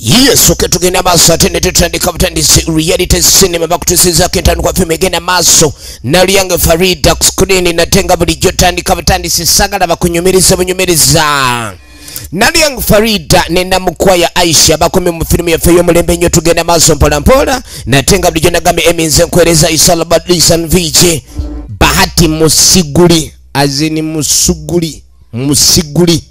Yes, okay, tugenda maaso ate ne tutandika butandisi reality cinema bakutusizaako entandikwa firimu egenda maaso. Nalyange Farida ku screen natenga bulijjo tandika butandisi sagala bakunyumiriza bunyumiriza. Nalyange Farida ne Namukwaya Aisha bakomye mu firimu yaffe ey'omulembe ennyo. Tugenda maaso mpola mpola natenga bulijjo nagambye Eminze nkwereza Isalabadisan VJ Bahati Musiguli azini Musuguli Musiguli.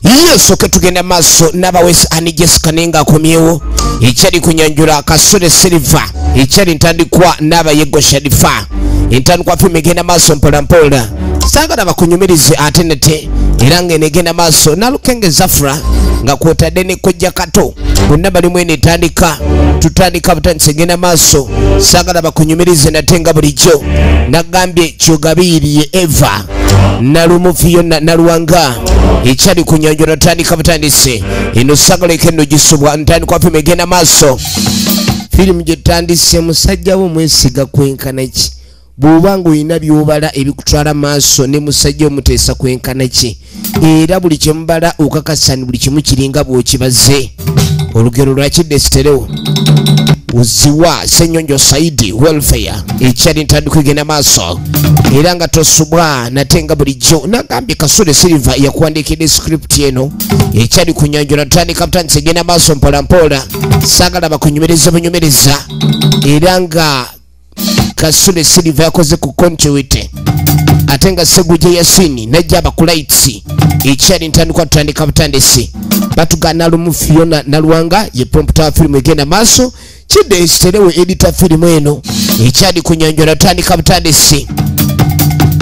Yes, okay, tugenda maaso n'abawesi Ani Jessica nenga akomyewo ekyali kunyanjula Kasule Silver ekyali ntandikwa n'abayego Shadifa entandikwa firimu egenda maaso mpola mpola saagala bakunyumirize ate nete era nga enegenda maaso Nalukenge Zafra nga kwotadde ne Kojja Kato bonna balimu eno etandika tutandika butandisi egenda maaso saagala bakunyumirize nate nga bulijjo nagambye Kyogabiiriye Eva Nalumufiyo Naluwanga ekyali kunyanjula tutandika butandisi eno saagala eno gisubwa ntandikwa firimu egenda maaso. Firimu gye tutandise musajja wo mwesiga kwenkana ki? Bw'oba ng'olina by'obala ebikutwala maaso ne musajja omuteesa kwenkana ki? Era buli kye mubala okakasa ni buli kimu kiringa bw'okibaze. Olugero lwa Kidesiterewo Uziwa Ssenyonjo Saidi Welfare ekyali ntandikwa egenda maaso era nga tosubwa nate nga bulijjo nagambye Kasule Silver yakuwandiikidde script eno ekyali kunyanjula tutandika butandisi egenda maaso mpola mpola saagala bakunyumiriza bunyumiriza era nga Kasule Silver yakoze ku continuity ate nga Seguje Yasini najja abakulaitsi ekyali ntandikwa tutandika butandisi batugana Lumufiyona Naluwanga ye prompter firimu egenda maaso. Kidesiterewe editor firimu eno ekyali kunyanjula tutandika butandisi.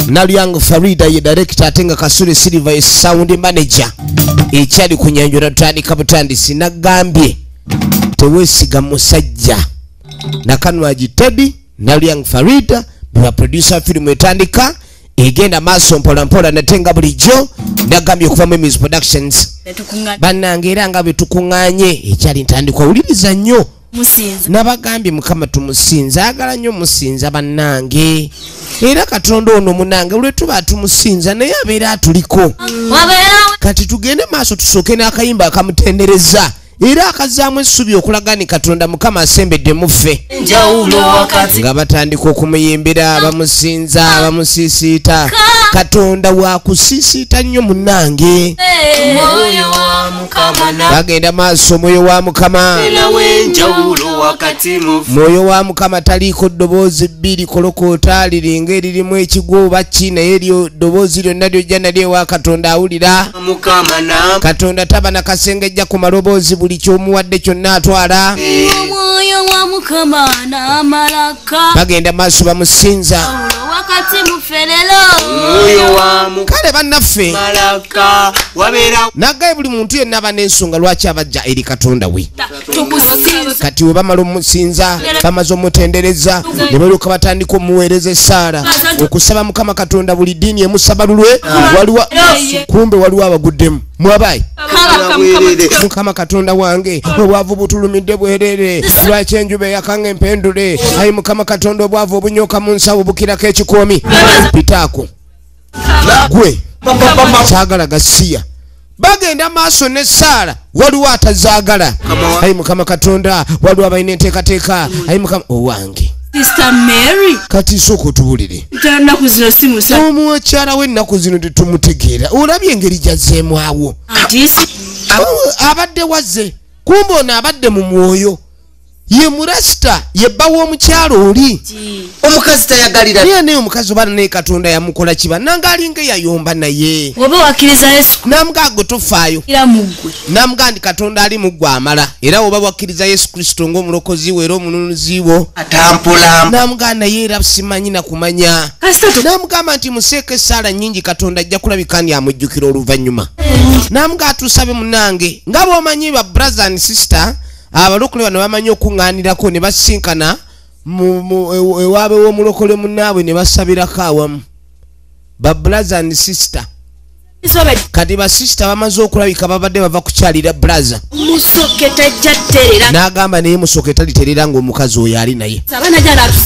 Nalyange Farida ye director ate nga Kasule Silver ye sound manager ekyali kunyanjula tutandika butandisi. Nagambye teweesiga musajja Nakanwagi Teddy Nalyange Farida bwa producer firimu etandika egenda maaso mpola mpola natenga bulijjo nagambye okuva mu Music Productions bannange era nga bwe tukuŋŋaanye ekyali ntandikwa wuliriza nnyo. Nabagambye Mukama tumusinza agala nnyo musinza bannange era Katonda ono munange lwe tuba tumusinza naye abeera atuliko. Kati tugende maaso tusooke n'akayimba akamutendereza era akazaamu essubi okulaga ni Katonda Mukama asembedde muffe nga batandika okumuyimbira bamusinza bamusiisiita. Katonda wakusiisiita nnyo munnange. Bagenda maaso omwoyo wa Mukama mwoyo wa Mukama taliiko ddoboozi bbiri kolokoota liringa eririmu ekigwo oba ki naye eryo ddoboozi lyonna lyojja nalyo ewa Katonda awulira. Katonda taba na kasengejja ku maloboozi buli kyomuwadde kyonna atwala. Bagenda maaso bamusinza. Kale bannaffe nagaye buli muntu yenna aba n'ensonga lwaki abajja eri Katonda we. Kati we bamala omusinza bamaze omutendereza ne balyoka batandika omuweereza essaala okusaba Mukama Katonda buli ddiini emusaba lulwe waliwo kumbe waliwo abaguddemu mwabayi Mukama Katonda wange obwavu butulumidde bwerere lwaki enjuba eyakanga empendule ayi Mukama Katonda obwavu obunyoka mu nsawo bukirako ekikoomi pitaako gwe saagala gasiya. Bagenda maaso n'essaala waliwo atazaagala ayi Mukama Katonda waliwo abalina enteekateeka ayi Mukama owange. Sister Mary kati sooka otubulire omukyala w'ennaku zino tetumutegeera olabye engeri gy'azzeemu awo abadde wazze kumbe ono abadde mu mwoyo ye murasita ye bba w'omukyalo oli omukazi tayagalira naye naye omukazi oba naye Katonda yamukola kiba nanga alinga eyayomba naye oba wakkiriza Yesu namugaa gwe tofaayo namugaa nti Katonda ali mu ggwe amala era oba wakkiriza Yesu Kristo ng'omulokozi we era omununuzi wo namugaa naye era simanyi na kumanya namugamba nti museeko essaala nnyingi Katonda ajja kulabika nti amujjukira oluvannyuma namugaa tusabe munnange nga bw'omanyi ba brother and sister abalokole bano bamanyi okuŋŋaanirako ne basinkana ewaabwe w'omulokole munnaabwe ne basabirako awamu ba brother and sister. Kati ba sister bamaze okulabika babadde bava kukyalira brother n'agamba naye Musoke taliterera ng'omukazi oyo ali naye.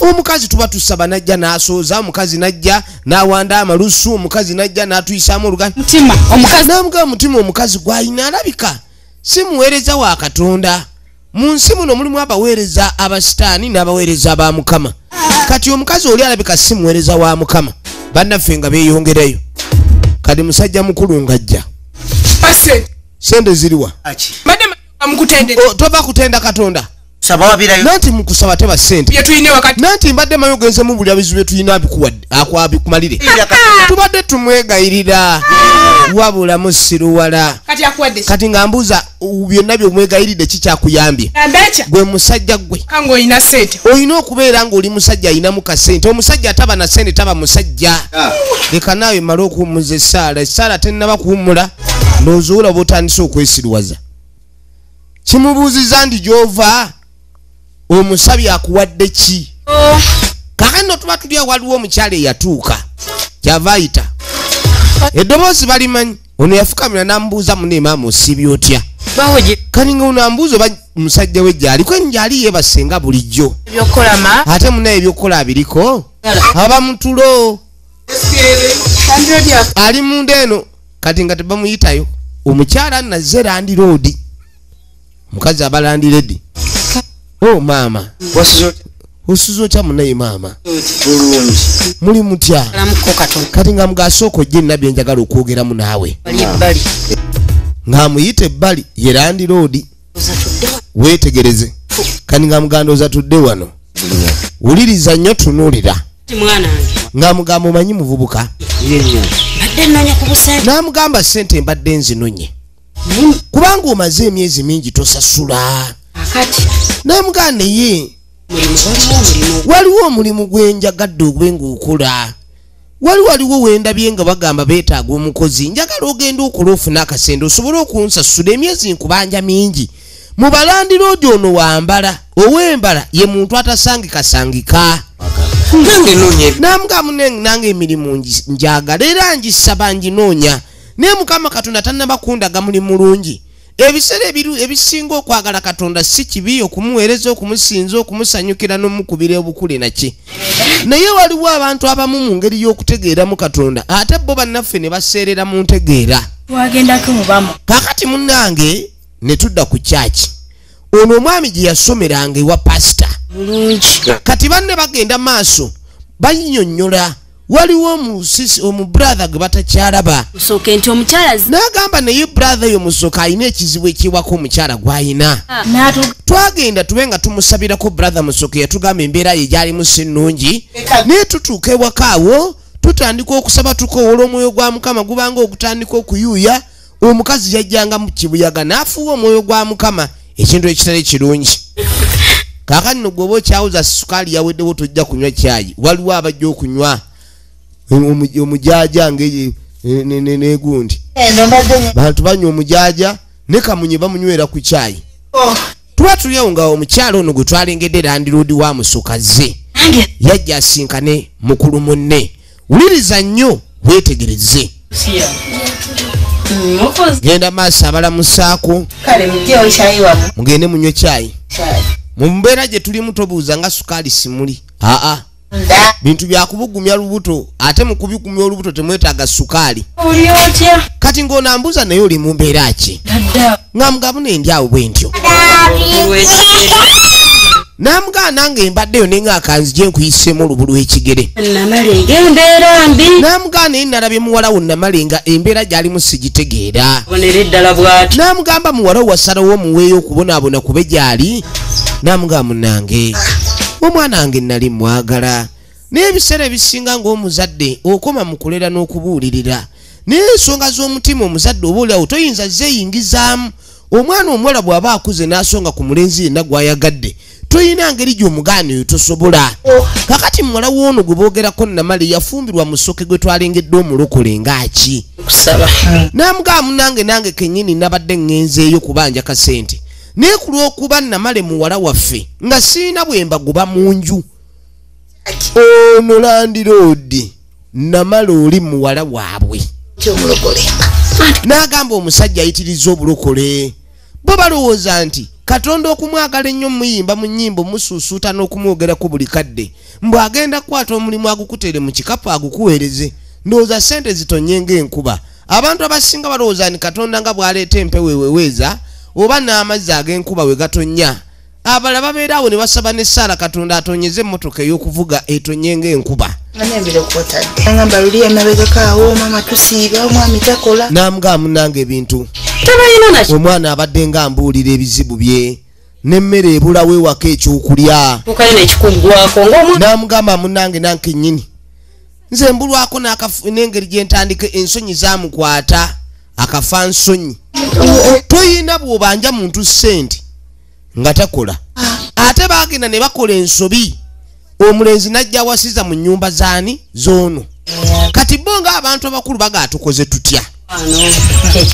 Omukazi tuba tusaba najja n'asooza omukazi najja n'awanda amalusu omukazi najja n'atuyisaamu oluganda n'amugamba mutima omukazi gw'alina alabika si muweereza wa Katonda. Mu nsi muno mulimu abaweereza abasitaani n'abaweereza aba Mukama. Kati omukazi oli alabika si muweereza wa Mukama. Bannaffe nga beeyongerayo. Kati musajja mukulu ng'ajja. Sente ziriwa? Tova kutenda Katonda. Nanti mukusaba teba sente. Nanti mbadde manyi ogenze mu buli abizibu bye tulina abikuwadde akwabikumalire. Tubadde tumwegayirira. Wabula musiruwala. Kati nga mbuuza byonna by'omwegayiridde kikyakuyambye. Gwe musajja gwe. Olina okubeera ng'oli musajja alinamu kasente. Omusajja ataba na sente taba musajja. Leka naawe mmale okuwummuza essaala. Essaala tennaba kuwummula n'ozuula bw'otandise okwesiruwaza. Kimubuuzizza ndi gy'ova omusabi akuwadde ki? Kakano tuba tulya waliwo omukyala eyatuuka kyava ayita eddoboozi balimanyi. Ono yafukamira n'amubuuza munne maama osiibye otya? Kati nga ono ambuuza oba musajja we gy'ali kwe gy'ali yeebase nga bulijjo ate munnaye ebyokukola abiriko aba mutulo ali munda eno. Kati nga tebamuyitayo omukyala nazze landiroodi omukazi aba landiredi. Oh maama osuze otya munnaye maama muli mutya? Kati nga mugasooka ojje nina bye njagala okwogeramu naawe. Ng'amuyita ebbali ye landiroodi weetegereze. Kati nga mugandooza tudde wano wuliriza nnyo tunuulira. Ng'amugamba omanyi muvubuka n'amugamba ssente mbadde nzinonye kubanga omaze emyezi mingi tosasula. N'amugamba naye waliwo omulimu gwe njagadde ogwe ng'okola. Waliwo wendabye nga bagamba beetaaga omukozi njagala ogenda okola ofune akasente osobole okunsasula emyezi nkubanja mingi. Mu balandiroodi ono wambala ow'embala ye muntu atasangikasangika. N'amugamba munne nange emirimu njagala era ngisaba nginoonya naye Mukama Katonda tannaba kundaga mulimu mulungi. Ebiseera ebisinga okwagala Katonda si kibi okumuweereza okumusinza okumusanyukira n'omukubira obukule naki. Naye waliwo abantu abamu mu ngeri y'okutegeeramu Katonda ate bo bannaffe ne baseerera mu ntegeera. Kaakati munnange ne tudda ku kyaki. Ono omwami gye yasomeranga ewa pasita. Kati banne bagenda maaso bannyonnyola waliwo omubrother gwe batakyalaba. N'agamba naye brother yo Musoke alina ekizibu ekiwako omukyala gw'alina. Twagenda tube nga tumusabirako brother Musoke yatugamba embeera ye gy'alimu si nnungi naye tutuuka ewaka awo tutandika okusaba tukoowola omwoyo gwa Mukama gubanga ogutandika okuyuuya. Omukazi yajjanga mu kibuyaga n'afuuwa omwoyo gwa Mukama ekintu ekitali kirungi. Kaakati nno gw'oba okyawuza sukaali yaweddewo tojja kunywa kyayi. Waliwo abajja okunywa omujaja negundi bantu banywa omujaja ne kamunye bamunywera ku kyayi. Tuba tulyawo nga omukyala ono gwe twalengedde landiroodi wa Musoke azze yajja asinkane mukulu munne. Wuliriza nnyo weetegereze. Genda maaso abalamusaako mugende munywe kyayi. Mu mbeera gye tulimu tobuuza nga sukaali simuli. Aa bintu byakubugumya lubuto ate mu kubigumya olubuto temwetaaga sukaali. Kati ng'onambuuza naye oli mu mbeera ki? Nga mugabo nendi awo bwe ntyo. Namugamba nange mbaddeyo ne ng'akanzije nkuyiseemu olubu lw'ekigere. Namugamba naye nalabye muwala wo Namalenga embeera gy'alimu sigitegeera. Namugamba muwala wo wasalawo omuweeyo okubonaabona kube gy'ali. Namugamba munnange omwana wange nali mwagala naye ebiseera ebisinga ng'omuzadde okoma mu kulera n'okubuulirira naye ensonga z'omutima omuzadde oba oliawo toyinza zeeyingizaamu. Omwana omuwala bw'aba akuze n'asonga ku mulenzi yenna gw'ayagadde toyina ngeri gy'omugaana oyo tosobola. Kakati muwala w'ono gwe boogerako Namale yafumbirwa Musoke gwe twalengedde omulokole ng'aki. N'amugamba munnange nange kennyini nabadde ŋŋenzeeyo kubanja kasente naye ku lw'okuba Namale muwala waffe nga sirina bwe mbagoba mu nju. Ono landiroodi Namale oli muwala waabwe. N'agamba omusajja ayitiriza obulokole. Bo balowooza nti Katonda okumwagala ennyo muyimba mu nnyimbo musuusuuta n'okumwogerako buli kadde mbu agenda kukwata omulimu agukutere mu kikapu agukuweereze. Ndowooza ssente zitonye ng'enkuba. Abantu abasinga balowooza nti Katonda nga bw'aleeta empewo eweweeza oba n'amazzi ag'enkuba we gatonnya Abala babeera awo ne basaba n'essaala Katonda atonyeze emmotoka ey'okuvuga etonye ng'enkuba. Namugamba munnange ebintu. Omwana abadde nga ambuulira ebizibu bye n'emmere ebulawo ewaka ekyokulya. Namugamba munnange nanke nnyini nze mbulwako n'engeri gye ntandika ensonyi zaamukwata akafa nsonyi. Toyina bw'obanja muntu ssente nga takola. Ate baagenda ne bakola ensobi omulenzi n'ajja awasiza mu nnyumba zaani zoono. Kati bo ng'abantu abakulu bagaa tukoze tutya.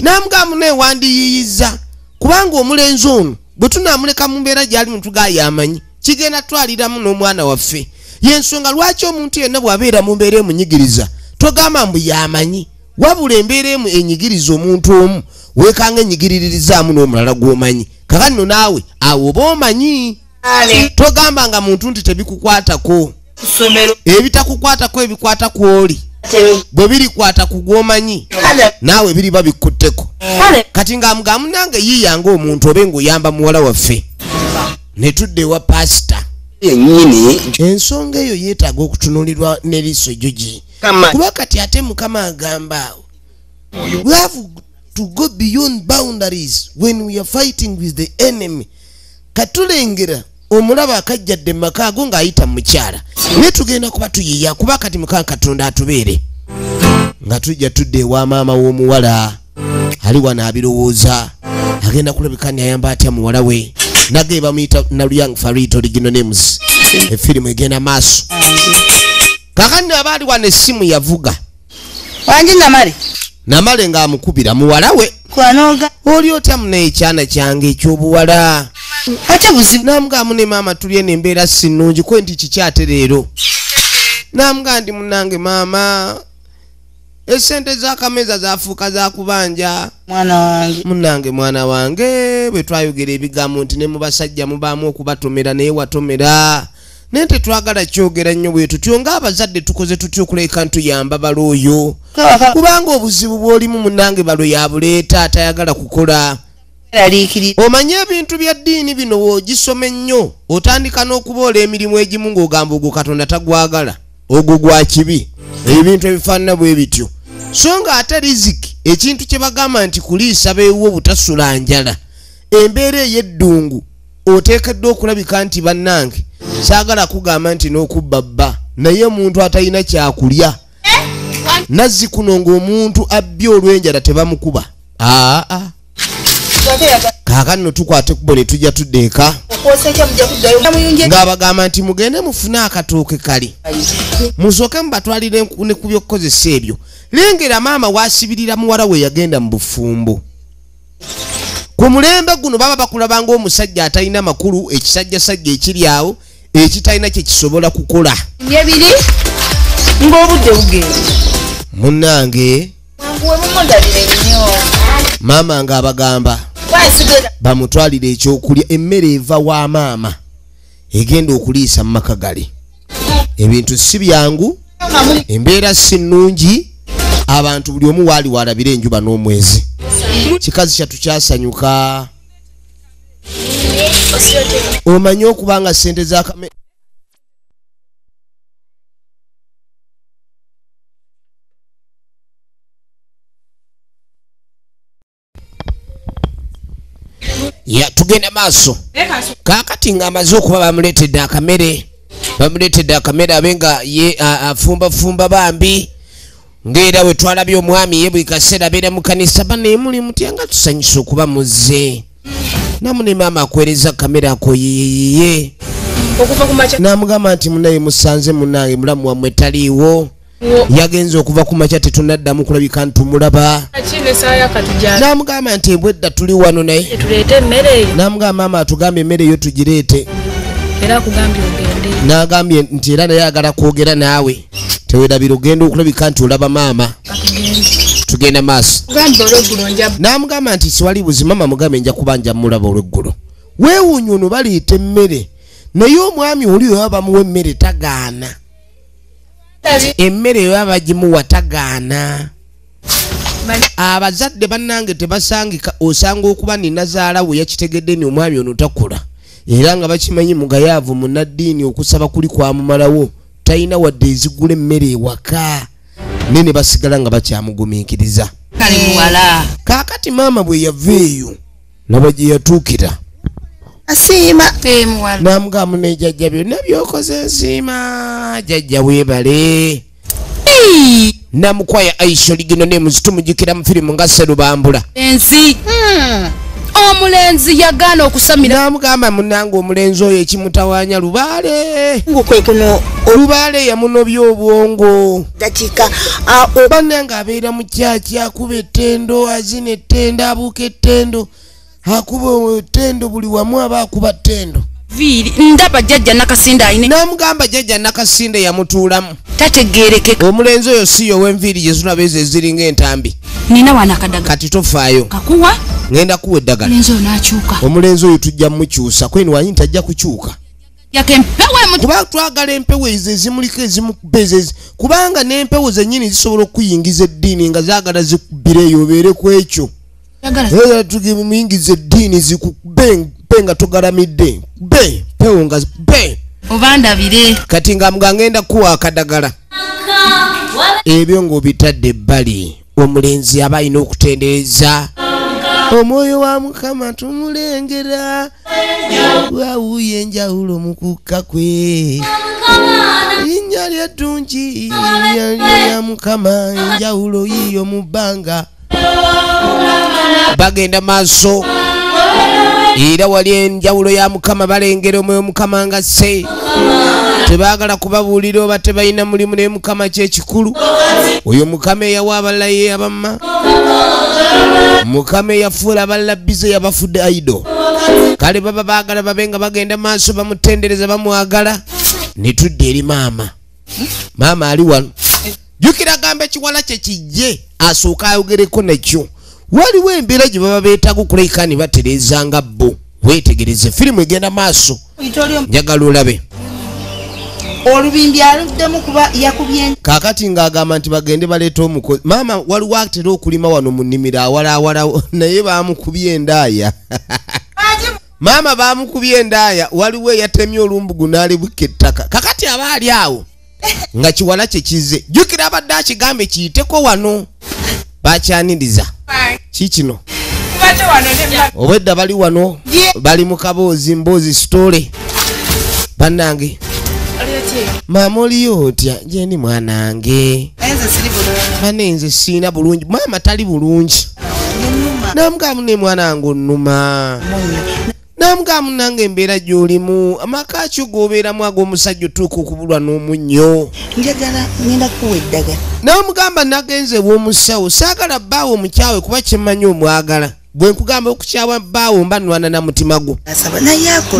Namugamba newandiyiyiza kubanga omulenzi ono bwe tunaamuleka mu mbeera gy'ali muntu gaayamanyi kigenda twaliramu n'omwana waffe. Y'ensonga lwaki omuntu yenna bw'abeera mu mbeera emunyigiriza togamba mbu yamanyi, wabula embeera emu enyigiriza omuntu omu weekanga enyigiririzaamu n'omulala gw'omanyi. Kakati nno naawe awo oba omanyi. Togamba nga muntu nti tebikukwatako. Ebitakukwatako ebikwata ku oli bwe birikwata ku gw'omanyi naawe biriba bikutteko. Kati ng'amugamba munnange yiiya ng'omuntu obe ng'oyamba muwala waffe. Ne tudda ewa paasita. Ensonga eyo yeetaaga okutunuulirwa n'eriiso ejjogi. Kuba kati ate Mukama agamba we have to go beyond boundaries when we are fighting with the enemy. Katulengera omulaba akajjadde mu maka ago ng'ayita mu mukyala. Naye tugenda kuba tuyiiya kuba kati Mukama Katonda atubeere. Nga tujja tudde ewa maama w'omuwala ali wano abirowooza agenda kulabika ni ayamba atya muwala we. Nage bamuyita Naluyang Farid original names. Efirimu egenda maaso. Kakandi abaali wano essimu yavuga. Wangi Namale. Namale ng'amukubira muwala we. Oli otya munaye ekyana kyange eky'obuwala. Ate buzibu. Namugamba mune maama tuli eno embeera si nnungi kwe nti kikyate leero. Namugamba ndi munnange maama esente z'akameeza zaafuuka za kubanja. Mwana wange. Munnange mwana wange bwe twayogera ebigambo nti ne mu basajja mubaamu okubatomera naye watomera. Naye tetwagala kyogera nnyo bwe tutyo ng'abazadde tukoze tutya okuleka ntuyamba balo oyo. Kubanga obuzibu bw'olimu munnange balo yabuleeta atayagala kukola. Omanye ebintu bya ddiini bino w'ogisoma ennyo otandika n'okuboola emirimu egimu ng'ogamba ogwo Katonda tagwagala ogwo gwa kibi. Ebintu ebifaanana bwe bityo. So nga ate riziki ekintu kye bagamba nti kuliisa beewo obutasula njala embeera ey'eddungu oteekeddwa okulabika nti bannange saagala kugamba nti n'okubba bba naye omuntu atalina kyakulya nazzi kuno ng'omuntu abbye olw'enjala tebamukuba. Aa kaakano nno tukwate ekkubo ne tujja tudda eka ng'abagamba nti mugende mufune akatooke kali musooke mubatwalire ne ku by'okukozesa ebyo. Lengera maama waasibirira muwala we yagenda mu bufumbo. Ku mulembe guno baba bakulaba ng'omusajja atalina makulu ekisajjasajja ekiri awo ekitalina kye kisobola kukola. Ebiri ng'obudde bugenda. Munnange maama ng'abagamba bamutwalire ekyokulya emmere eva wa maama egenda okuliisa mu maka gali. Ebintu si byangu, embeera si nnungi, abantu buli omu waali walabira enjuba n'omwezi. Kikazi kyattu kyasanyuka. Omanye okuba nga ssente za ya tugenda maaso. Kaakati ng'amaze okuba bamuleetedde akamere. Bamuleetedde akamere abe nga ye afumbafumba bambi. Ng'era bwe twalabye omwami ye buli kaseera abeera mu kanisa banne muli mutya nga tusanyusa okuba muzze. Namu ne maama akwereza kamere ako yeeyeye. N'amugamba nti munnaye musanze munnange mulamu wammwe taliiwo. Yagenze okuva ku makya tetunaddamu kulabika ntumulaba. N'amugamba nti ebwedda tuli wano naye. N'amugamba maama atugambye emmere yo tugireete. N'agambye nti era naye ayagala kwogera naawe. Tewerabira ogenda okulabika nti olaba maama. Tugenda maaso. N'amugamba nti siwali buzi maama mugambe nja kuba nja mulaba olweggulo. Weewuunya ono baleeta emmere naye omwami oli oyo bamuwa emmere tagaana. Emmere baba bagimuwa tagaana. Abazadde bannange tebasangika osanga okuba ninazaala we yakitegedde ni omwami ono takola. Era nga bakimanyi mugayaavu munnaddiini okusaba kuli kwamumalawo, talina wadde ezigula emmere ewaka, nene basigala nga bakyamugumiikiriza. Kaakati maama bwe yava eyo laba gye yatuukira. Asiima. Namugamba ne jjajja byonna by'okoze nsiima, jjajja weebale. Namukwaya Aisha oligino ne muzitumujjukira mu firimu nga Sserubambula. Ensi. Omulenzi yagaana okusamira. Namugamba munnange omulenzi oyo ekimutawaanya lubaale. Lubaale yamunobya obwongo. Bannange abeera mu kyaki, akuba ettendo, azina ettendo, abuuka ettendo, akuba ettendo buli wamu aba akuba ttendo. Ndaba jjajja Nakasinda ayine. Namugamba jjajja Nakasinda yamutuulamu. Tategeerekeka. Omulenzi oyo si yo ow'enviiri gye zulaba ezo eziringa entambi. Nina wano akadaga. Kati tofaayo. Kakuwa? Ngenda kuwa eddagala. Omulenzi oyo n'akyuka. Omulenzi oyo tujja mmukyusa. Kweni wanyi tajja kukyuka. Yaka empewo emu. Kuba twagala empewo ezo ezimuliko ezimukuba ezo. Kubanga n'empewo zennyini zisobola okuyingiza eddiini nga zaagala zikubbire obeere ku ekyo. Era tugimuyingiza eddiini zikukube nga togalamidde. Be mpewo nga be. Obandabire. Kati nga ngenda kuwa akadagala. Ebyo ng'obitadde ebbali. Omulenzi aba alina okutendereza. Omwoyo wa Mukama tumulengera, wawuye enjawulo mu kukka kwe. Erinnya lye ttungi, erinnya lya Mukama, enjawulo yiyo mu bbanga. Bagenda maaso era wali enjawulo ya Mukama, balengera omwoyo Mukama nga sse. Tebaagala kubabuulira oba tebalina mulimu, naye Mukama kyekikulu. Oyo Mukama eyawa abalala ye yabamma, Mukama eyafuula abalala bize yabafudde aido. Kale baba baagala babe nga bagenda maaso bamutendereza bamwagala. Ne tudda eri maama. Maama ali wano. Jjukira gamba ekiwala kye kijje asooke ayogereko nakyo. Waliwo embeera gye baba beetaaga okulabika ne batereeza nga bo. Weetegereze firimu egenda maaso. Njagala olabe. Olubimbi aluddemu kuba yakubye. Kaakati ng'agamba nti bagende baleete omukozi. Maama waliwo atera okulima wano mu nnimiro awalaawala naye baamukubye endaaya. Maama baamukubye endaaya, waliwo eyatemye olumbugu n'alibukka ettaka. Kakati aba ali awo nga kiwala kye kizze. Jjukira abadde akigambe kiyiteko wano. Bakyaniriza. Ki kino? Obwedda bali wano bali mu kaboozi mboozi sitole. Bannange. Maama oliyo otya? Gye ndi mwanange. Bane nze siina bulungi. Maama tali bulungi. Namugamba ne mwanange onnuma. Namugamba munnange embeera gy'olimu, amaka ki g'obeeramu ag'omusajja otuuka okubulwa n'omunnyo. Njagala ngenda kuwa eddagala. Namugamba nagenze ew'omusawo, saagala bbaawo omukyawe kuba kyemmanyi omwagala. Bwe nkugamba okukyawa bbaawo mba nnwana na mutima gwo.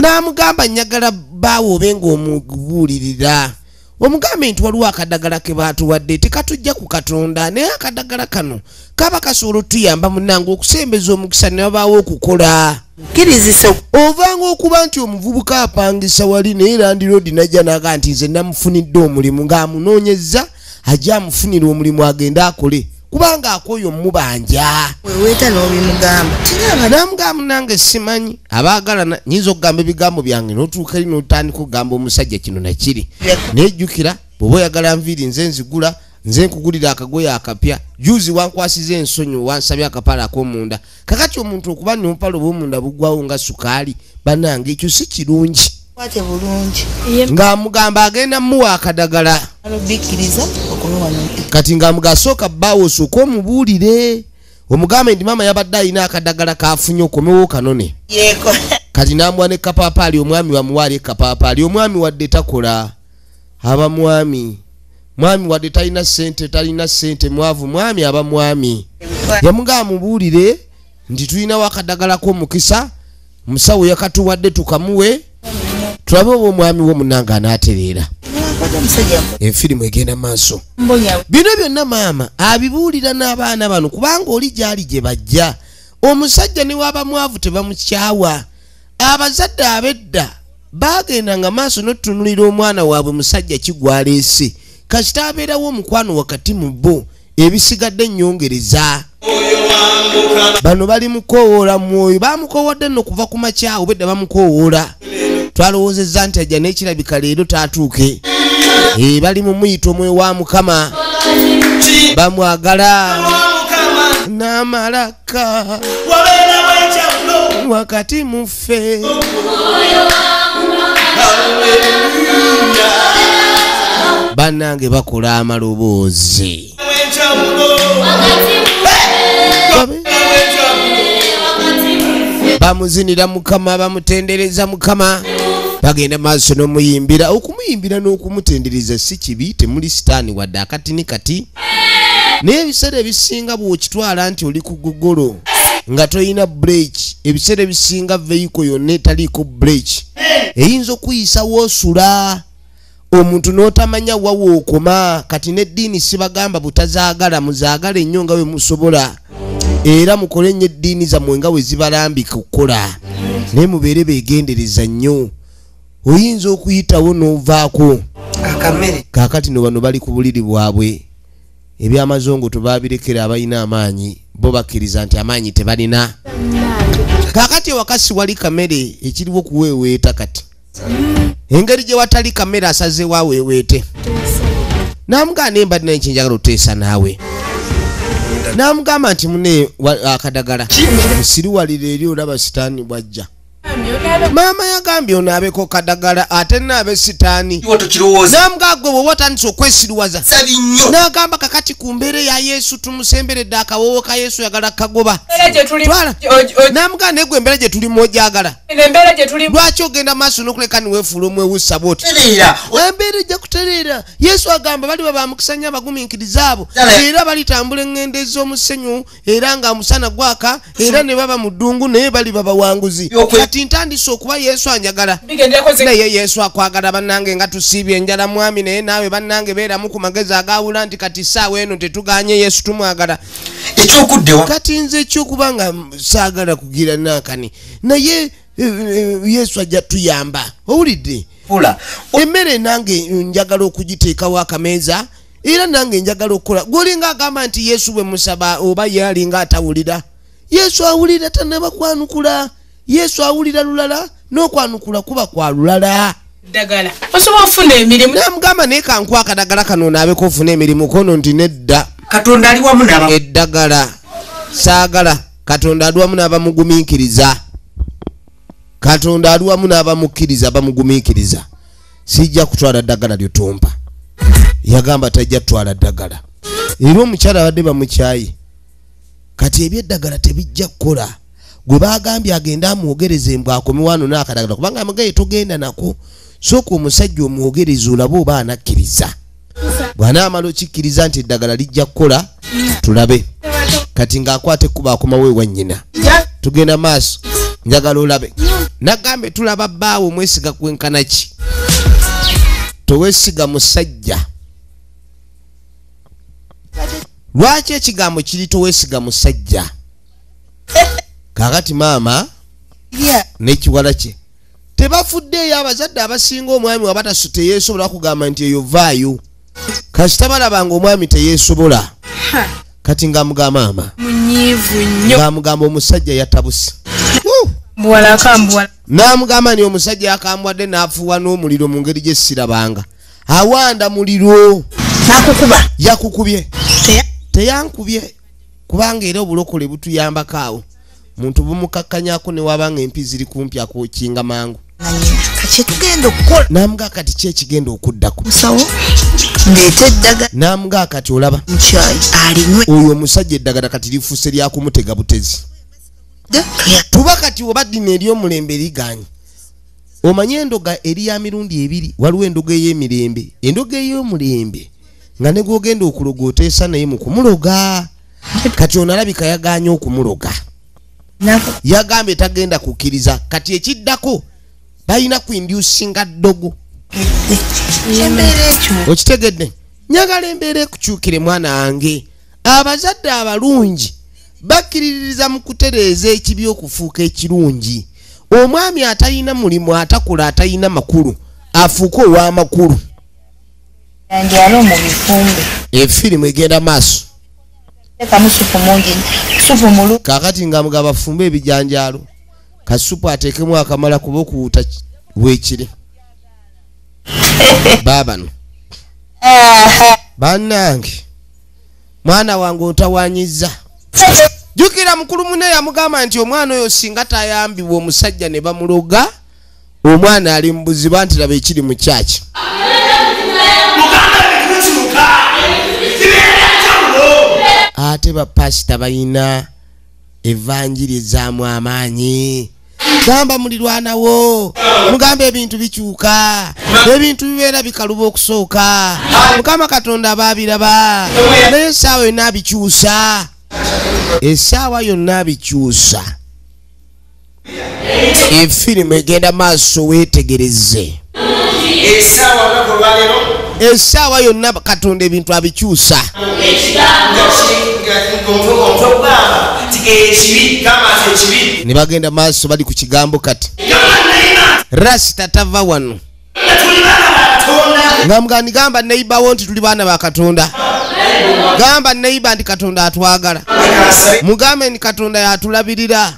Namugamba njagala bbaawo obe ng'omubuulirira. Omugambe nti waliwo akadagala ke baatuwadde tekatujja ku Katonda, naye akadagala kano kaba kasobola otuyamba munnange okusembeza omukisa ne wabaawo okukola. Ovanga okuba nti omuvubuka apangisa wali naye landiroodi n'ajja n'agamba nti nze namufunidde omulimu, ng'amunoonyezza ajja amufunire omulimu agende akole kubanga akooye omubanja. Weweeta n'obimugamba. Namugamba munnange simanyi abaagalana nyinza okugamba ebigambo byange n'otuuka eri n'otandika okugamba omusajja kino nakiri. Naye jjukira bw'oba oyagala nviiri nze nzigula, nze nkugulira akagoye akapya. Juzi wankwasiza ensonyi wansabye akapale ak'omunda. Kakati omuntu okuba n'obupale obw'omunda buggwawo nga sukaali, bannange ekyo si kirungi. Ng'amugamba agenda mmuwa akadagala. Kati ng'amugamba sooka bbaawo osooke omubuulire. Omugambe nti maama yabadde alina akadagala k'afunye okomewo kanone. Kati n'amuwa ne kapaapaali, omwami bamuwaali ekapaapaali. Omwami wadde takola, aba mwami. Mwami wadde talina ssente, talina ssente, mwavu, mwami aba mwami. Yamugamba mubuulire nti tulinawo akadagala k'omukisa, musawo yakatuwadde tukamuwe, tulabe oba omwami wo munnange anaatereera. Efirimu egenda maaso. Bino byonna maama abibuulira n'abaana bano kubanga oli gy'ali gye bajja. Omusajja ne waba mwavu tebamukyawa. Abazadde ab'edda baagendanga maaso n'otutunuulira omwana waabwe musajja ki gw'aleese. Kasita abeerawo omukwano wakati mu bo, ebisigadde ennyongereza. Bano bali mukowoola mwoyo, bamukowadde nno kuva ku makya obedda bamukowoola. Twalowoozezza nti ajja n'ekirabika leero taatuuke. Bali mu muyito omwoyo wa Mukama, bamwagala n'amalaka wakati muffe. Bannange bakola amaloboozi. Bamuzinira Mukama, bamutendereza Mukama, bagenda maaso n'omuyimbira. Okumuyimbira n'okumutendereza si kibi, temuli sitaani wadde akatini kati. Naye ebiseera ebisinga bw'okitwala nti oli ku gogolo nga toyina break, ebiseera ebisinga vehicle yonna etaliiko break eyinza okuyisa woosula omuntu n'otamanya wa wookoma. Kati n'eddiini sibagamba butazaagala, muzaagale nnyo nga bwe musobola, era mukole nnyo eddiini zammwe nga bwe zibalambika okukola, naye mubeere beegendereza nnyo, oyinza okuyitawo n'ovaako. Kaakati no bano bali ku buliri bwabwe, ebyamazongo tebaabirekera abalina amaanyi, bo bakkiriza nti amaanyi tebalina. Kaakati ewaka si wali kamere, ekiriwo kuweeweeta. Kati engeri gye watali kamere asazeewo aweeweete. N'amugamba naye mbadde naye kyenjagala oteesa naawe. N'amugamba nti mune akadagala nsiriwalira eri olaba sitaani bwajja. Maama yagambye onaabeko kadagala ate naabe sitaani. N'amugamba gwe bw'oba otandise okwesiruwaza. N'agamba kakati ku mbeera ya Yesu tumusemberedde akawoowo ka Yesu yagala kagoba. Twala. N'amugamba naye gwe embeera gye tulimu ogyagala. Lwaki ogenda maaso n'okuleka niweefuula omwewussa bw'oti? Embeera ejja kutereera. Yesu agamba baliba bamukisa nnyo abagumiikiriza abo, era balitambula eŋŋendo ez'omusenyu, era nga omusana gwaka, era ne baba mu ddungu naye baliba bawanguzi. Kati ntandise okuba Yesu anjagala, naye Yesu akwagala bannange nga tusiibye enjala mwami, naye naawe bannange beeramu ku magezi agawula nti kati ssaawa eno tetuganye Yesu tumwagala. Kati nze ekyokuba nga saagala kugira nankani, naye Yesu ajja tuyamba. Owulidde? Emmere nange njagala okugiteekawo akameeza, era nange njagala okukola. Gw'olinga agamba nti Yesu bwe musaba oba ye alinga atawulira. Yesu awulira tannaba kwanukula. Yesu awulira lulala n'okwanukula kuba kwa lulala. Ddagala osobola okufuna emirimu. Namugamba naye kankuwa akadagala kano onaabeko ofune emirimu, kono nti nedda. Katonda ali wamu n'aba. Eddagala saagala. Katonda ali wamu n'abamugumiikiriza. Katonda ali wamu n'abamukkiriza, bamugumiikiriza. Sijja kutwala ddagala lyotompa. Yagamba tajja kutwala ddagala. Era omukyala abadde bamukyaye. Kati ebyeddagala tebijja kukola. Gwe bagambye agende amwogereze mbw akome wano n'akadagala, kubanga amagaye togenda nako. Sooka omusajja omwogereze olabe oba anakkiriza. Bw'anaamala okikkiriza nti eddagala lijja kukola, tulabe. Kati ng'akwata ekkubo akomawo ewa nnyina. Tugenda maaso, njagala olabe. Nagambe tulaba bbaawe omwesiga kwenkana ki? Toweesiga musajja. Lwaki ekigambo kiri toweesiga musajja? Kaakati maama n'ekiwala kye tebafuddeeyo. Abazadde abasinga omwami waba teyeesobola kugamba nti eyo vaayo. Kasita balaba ng'omwami teyeesobola. Kati ng'amugamba maama, ng'amugamba omusajja yatabuse. N'amugamba nti omusajja yakambwadde n'afuuwa n'omuliro mu ngeri gye sirabanga. Awanda muliro. Yakukubye. Teyankubye kubanga era obulokole butuyambako awo. Muntu bumukakkanyako ne wabanga empi ziri kumpi akwokinga mangu. N'amuga kati ki ekigenda okuddako? N'amuga kati olaba oyo omusajja eddagala kati lifuuse lya kumutega butezi. Tuba kati oba ddini ery'omulembe liganye. Omanye endoga eri ya mirundi ebiri, waliwo endoga ey'emirembe. Endoga ey'omulembe nga ne gw'ogenda okuloga oteesa naye mu kumuloga. Kati ono alabika yagaanye okumuloga. Yagambye tagenda kukkiriza. Kati ekiddako balina kuinducinga ddogo. Okitegedde? Njagala embeera ekukyukire mwana wange. Abazadde abalungi bakkiririza mu kutereeza ekibi okufuuka ekirungi. Omwami atalina mulimu, atakula, atalina makulu, afuuke ow'amakulu. Efirimu egenda maaso. Kakati nga mugaba afumbe ebijanjaalo kasupu ateekemu akamala kuba okuwuta weekiri. Baabano bannange mwana wange otawanyiza. Jjukira mukulu munne yamugamba nti omwana oyo singa tayambibwa omusajja ne bamuloga omwana ali mu buzibu nti laba ekiri mu kyaki. Ate bapasita balina evanjiri ezaamu amaanyi. Gamba mulirwanawo, mugambe ebintu bikyuka, ebintu bibeera bikaluba okusooka. Mukama Katonda baabiraba naye essaawa yonna abikyusa. Essaawa yonna abikyusa. Efirimu egenda maaso weetegereze. Essaawa yonna Katonda ebintu abikyusa. Ne bagenda maaso bali ku kigambo kati. Rasita tava wano. Nga gamba neighbor nti tuli baana ba Katonda. Gamba neighbor nti Katonda atwagala. Mugambe nti Katonda yatulabirira.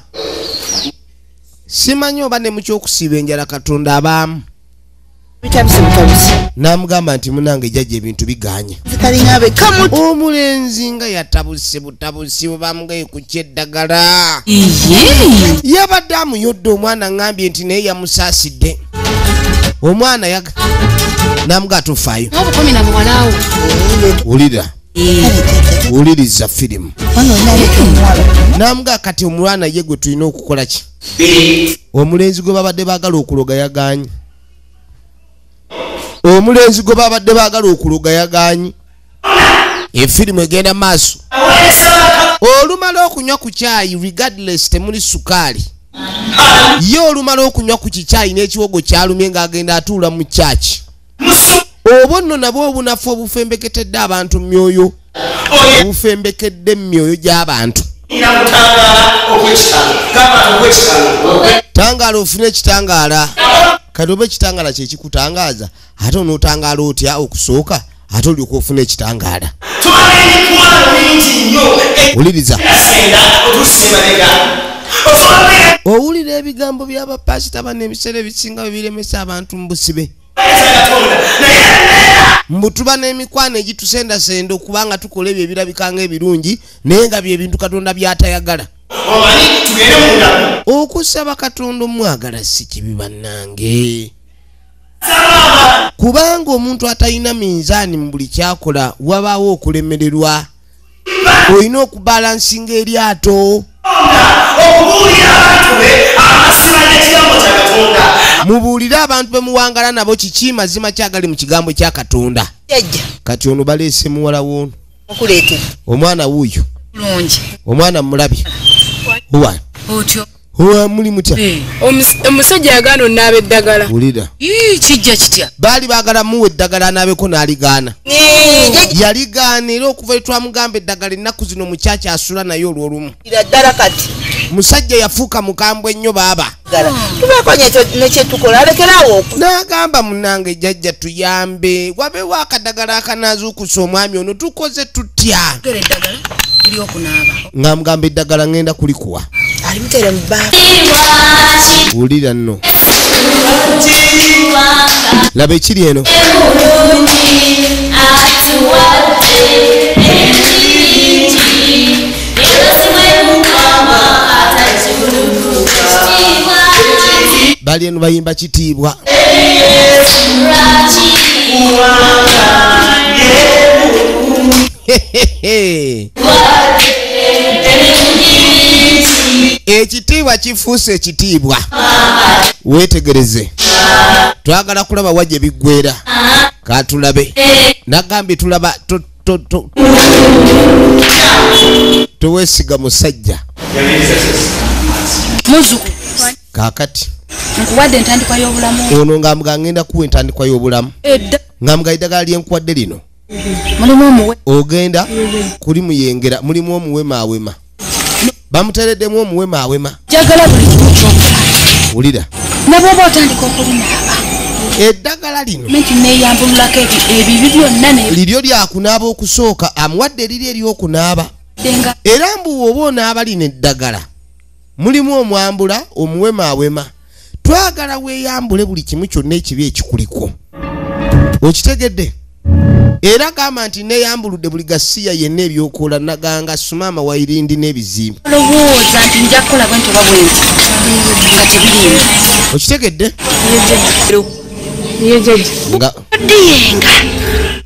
Simanyi oba ne mu ky'okusiiba enjala Katonda abaamu. Namugamba nti munange jjajja ebintu biganye. Omulenzi nga yatabuse butabusi bamugaye ku kyeddagala. Yabadde amuyodde omwana ngambye nti naye yamusaasidde. Omwana yaga namuga tofaayo. Wulira. Wuliriza firimu. Namuga kati omwana ye gwe tulina okukola ki? Omulenzi gwe babadde baagala okuloga yagaanye. Omulenzi gwe babadde baagala okuloga yagaanyi. Efirimu egenda maaso. Olumala okunywa ku kyayi regardless temuli sukaali. Ye olumala okunywa ku kikyayi n'ekiwogo kyalumye ng'agenda atuula mu kyaki. Obwo nno nabwo obunafu obufembeketedde abantu mu myoyo. Obufembekedde mu myoyo gy'abantu. Tangaala ofune ekitangaala. Kati oba ekitangaala kye kikutangaaza ate onootangaala otya okusooka ate olyoka ofuna ekitangaala. Wuliriza. Owulira ebigambo by'abapasita bano ebiseera ebisinga bwe biremesa abantu mu busibe. Mbu tuba n'emikwano egitusendasenda okubanga tukola ebyo ebirabika ng'ebirungi naye nga bye bintu Katonda by'atayagala. Okusaba Katonda omwagala si kibi bannange. Kubanga omuntu atalina minzaani mu buli kyakola wabaawo okulemererwa. Olina okubalansinga eryato. Mubuulire abantu be muwangala nabo kiki mazima kyagali mu kigambo kya Katonda. Kati ono baleese muwala w'ono. Omwana wuuyo. Omwana mulabye. Owa. Otyo. Owa muli mutya. Omusajja yagaana onaaba eddagala. Wulira. Kijja kitya? Baali baagala muwe eddagala anaabeko n'aligaana. Yaligaana era okuva twamugamba eddagala ennaku zino mukyaki asula naye olw'olumu. Ddala kati. Musajja yafuuka mukambwe ennyo baaba. Tubeeko ne kye tukola alekerawo. N'agamba munnange jjajja tuyambe wabeewo akadagala akanaazuukusa omwami ono tukoze tutya? Eddagala ery'okunaaba. Ng'amugamba eddagala ngenda kulikuwa. Alimuteere mu bbaafu. Wulira nno. Laba ekiri eno. Bali eno bayimba kitiibwa. Ekitiibwa kifuuse ekitiibwa. Weetegereze. Twagala kulaba wa gye biggweera. Katulabe. Nagambye tulaba toweesiga musajja. Kaakati. Nkuwadde entandikwa y'obulamu. Ono ng'amuga ngenda kuwa entandikwa y'obulamu. Ng'amuga eddagala lye nkuwadde lino. Mulimu omuwe. Ogenda kuli muyengera mulimu omuwemaawema. Bamuteereddemu omuwemaawema. Njagala buli kimu ky'okola. Wulira. Ne bw'oba otandika okulinaaba. Eddagala lino. Menti neeyambululako ebibi byonna ne. Liryo lyakunaaba okusooka amuwadde eriri ery'okunaaba. Era mbu oba onaabalina eddagala mulimu omwambula omuwemaawema, twagala weeyambule buli kimu kyonna ekibi ekikuliko, okitegedde? Era gamba nti neeyambuludde buli gasiya yenna ebyokola naganga sumaama wairindi n'ebizimbe. Olowooza nti nja kukola bwe nti oba bwe nti nga tebiriimu, okitegedde?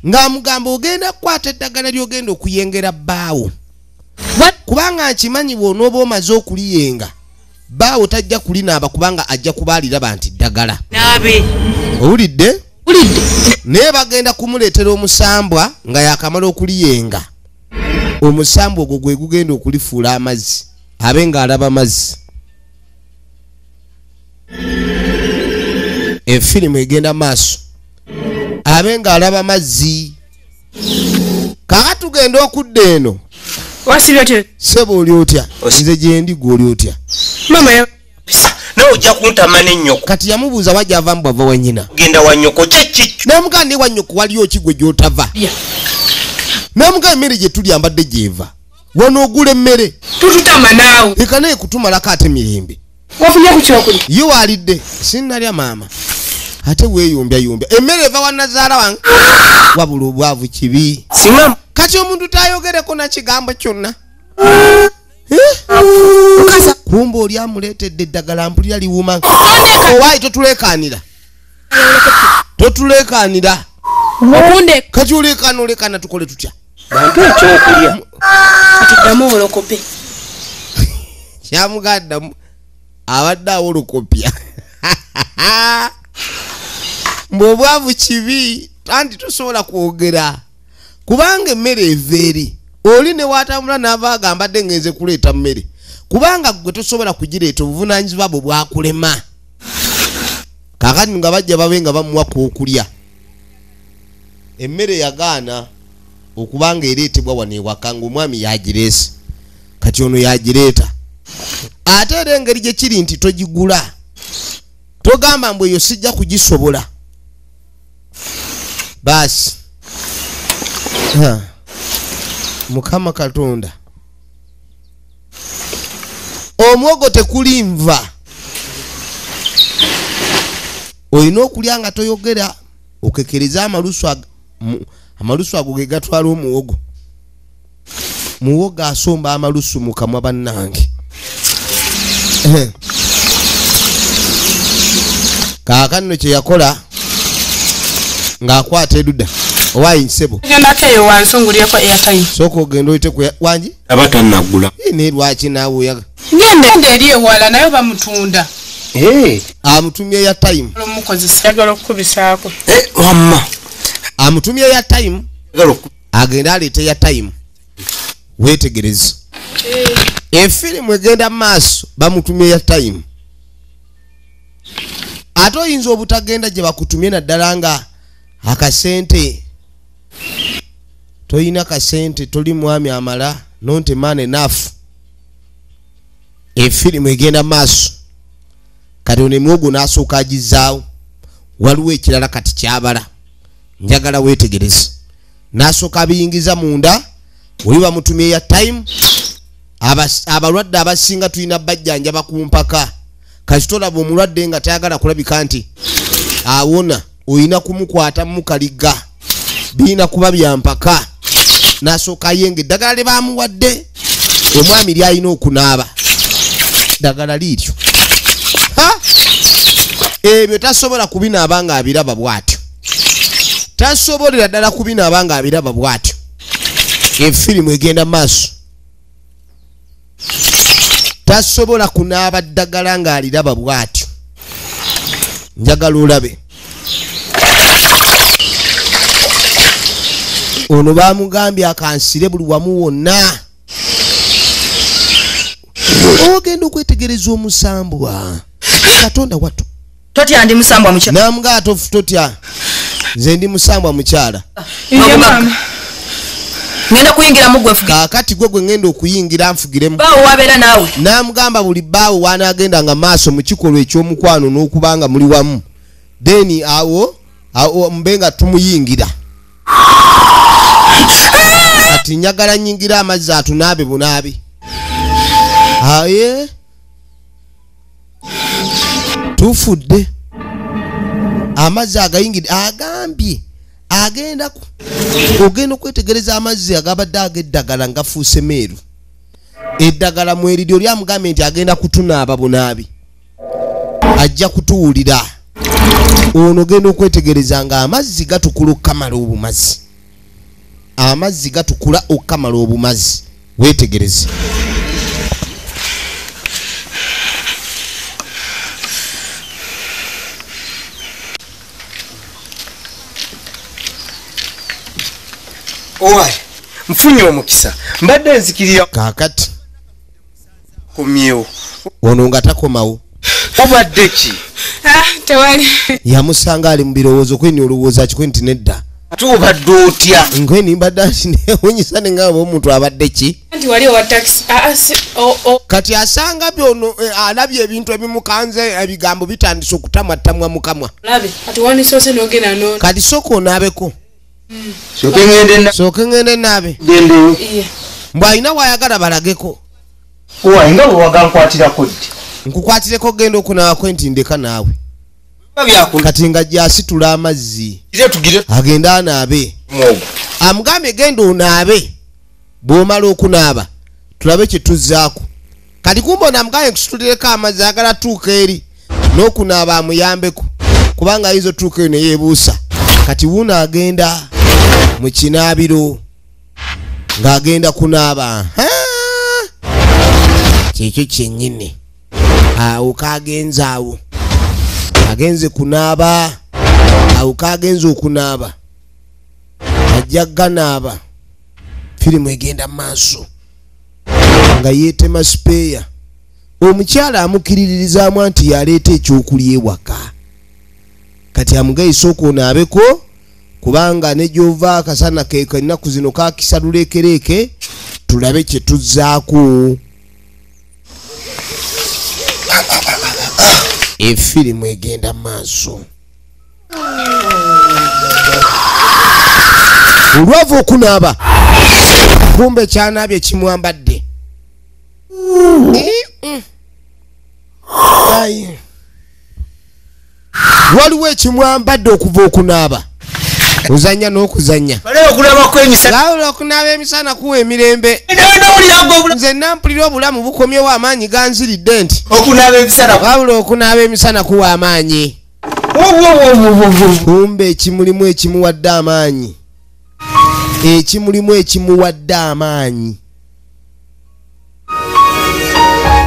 Ng'amugamba ogenda kukwata eddagala ly'ogenda okuyengera bbaawo, kubanga nkimanyi bw'onooba omaze okuliyenga bbaawo tajja kulinaaba kubanga ajja kubaaliraba nti ddagala. Owulidde? Naye bagenda kumuleetera omusambwa nga yakamala okuliyenga, omusambwa ogwo gwe gugenda okulifuula amazzi, abe ng'alaba amazzi. Efirimu egenda maaso, abe ng'alaba mazzi. Kaka tugenda okudda eno. Sebo oli otya? Nze gyendi, gwe oli otya? Nawe ojja kuntama n'ennyoko. Kati yamubuuza wajja ava mbwava wa nnyina. Genda wa nnyoko kye Namugamba ne wa nnyoko waliyo ki gwe gy'otava? Namugamba emmere gye tulya mbadde gy'eva. Wano ogula emmere. Tututama naawe. Leka naye kutumalako ate mirembe. Wafunye ku kyokulya? Ye waalidde. Sinnalya maama. Ate weeyumbyayumbya. Emmere eva wa nnazaala wange. Wabula obwavu kibi. Kati omuntu tayogereko na kigambo kyonna. Kumbe oli amuleetedde eddagala mpulira liwuma. Owaayi totuleekaanira. Totuleekaanira. Kati oleekaana oleekaana tukole tutya? Bantu ekyokulya. Kati ddamu olokope. Kyamugaddamu abadde awolokopya. Mbu obwavu kibi anti tosobola kwogera kubanga emmere eva eri. Oli ne watambula n'ava agamba mbadde ngenze kuleeta mmere, kubanga gwe tosobola kugireeta, obuvunaanyizibwa bwe bwakulema. Kaakati nga bajja babe nga bamuwa k'okulya. Emmere yagaana okubanga ereetebwa wano ewaka ng'omwami yagireese, kati ono yagireeta. Ate era engeri gye kiri nti togigula, togamba mbu eyo sijja kugisobola. Baasi Mukama Katonda, omwogo tekuli nva, olina okulya nga toyogera, okekereza amalusu ago ge gatwala omuwogo. Muwogo asomba amalusu mu kamwa bannange. Kaakano kye yakola ng'akwata edudda. Owaayi nsebo. Gendako eyo wansi ongulyeko airtime. Sooka ogenda oyite ku wangi? Aba tannagula. Naye lwaki naawe oyaga? Genda eri ewala naye bamutunda. Amutumye airtime. Omukozesa ayagala okukubisaako. Wamma. Amutumye airtime. Agenda aleete airtime. Weetegereze. Efirimu egenda maaso bamutumye airtime. Ate oyinza obutagenda gye bakutumye naddala nga akasente toyina kasente, toli mwami amala, not a man enough. Efirimu egenda maaso. Kati ono emwogo n'asooka agizaawo. Waliwo ekirala kati kyabala, njagala weetegereze. N'asooka abiyingiza munda, oli bamutumye ya time. Abalwadde abasinga tulina bajjanjaba ku mpaka. Kasita olaba omulwadde nga tayagala kulabika nti awona, olina kumukwata mukaliga, birina kuba bya mpaka. N'asooka ayenga eddagala lye baamuwadde omwami ly'alina okunaaba, ddagala liiryo. Ebyo tasobola kubinaaba ng'abiraba bw'atyo, tasobolera ddala kubinaaba ng'abiraba bw'atyo. Efirimu egenda maaso, tasobola kunaaba ddagala ng'aliraba bw'atyo. Njagala olabe. Ono bamugambye akansire buli wamu wonna. Ogenda okwetegereza omusambwa. Katonda wattu. Totya ndi musambwa mukyala. Namugaa totya. Nze ndi musambwa mukyala. Ngenda kuyingira mu gwe nfuge. Kaakati gwe gwe ngenda okuyingira nfugiremu. Bbaawo wabeera naawe. Namugamba buli bbaawo wanaagenda nga maaso mu kikolwa eky'omukwano n'okubanga muli wamu. Then awo mbe nga tumuyingira. Kati njagala nyingira amazzi atunaabe bunaabi. Aye tufudde amazzi agayingidde agambye agenda ogenda okwetegereza amazzi agabadde ag'eddagala ngafuuse meeru. Eddagala mweriryo lyamugambye nti agenda kutunaaba bunaabi, ajja kutuwulira. Ono ogenda okwetegereza nga amazzi gatukula okukamala obumazi, amazzi gatukula okukamala obumazi. Weetegereze. Owaye, nfunye omukisa mbadde nzikirira kaakati komyewo. Ono nga takomawo. Obadde ki? Tewali. Yamusanga ali mu birowoozo. Kweni olowooza ki? Kweni nti nedda. Ate obadde otya? Nkweni mbadde newunyisa ne ngamba omuntu abadde ki? Anti wali owa taxi. Kati asanga byono alabye ebintu ebimukanze, ebigambo bitandise okutamwatamwa mu kamwa. Olabe kati wandisoose n'ogenda no. Kati sooka onaabeko. Sooke ngende naabe. Mbw alina wayagala balageko. Owaye nga bwe wagankwatirako ddi? Nkukwatireko genda okunaabako nti ndeka naawe. Kati nga gyasitula amazzi agenda anaabe. Amugambye genda onaabe, bw'omala okunaaba tulabe kye tuzzaako. Kati kumbe ono amugambye nkusitulireko amazzi, agala tuuka eri n'okunaaba amuyambeko, kubanga ayinza otuuka eyo ne yeebuusa. Kati wuuno agenda mu kinaabiro ng'agenda kunaaba. Kyekyo kyennyini. Awo kagenze, awo agenze kunaaba, awo kagenze okunaaba, ajja ganaaba. Firimu egenda maaso nga yeetema sipeeya. Omukyala amukiriririzaamu anti yaleeta ekyokulya ewaka. Kati amugaye sooka onaabeko, kubanga ne gy'ova akasana ke ennaku zino kakisa luleekereeke, tulabe kye tuzzaako. Efirimu egenda maaso. Olwava okunaaba kumbe kyanaabye kimwambadde. Waliwo ekimwambadde okuva okunaaba. Ozannya n'okuzannya. Wabula okunaaba emisana kuwa emirembe. Nze nampulira obulamu bukomyewo, amaanyi ganziridde nti wabula okunaaba emisana kuwa amaanyi. Kumbe ekimulimu ekimuwadde amaanyi, ekimulimu ekimuwadde amaanyi.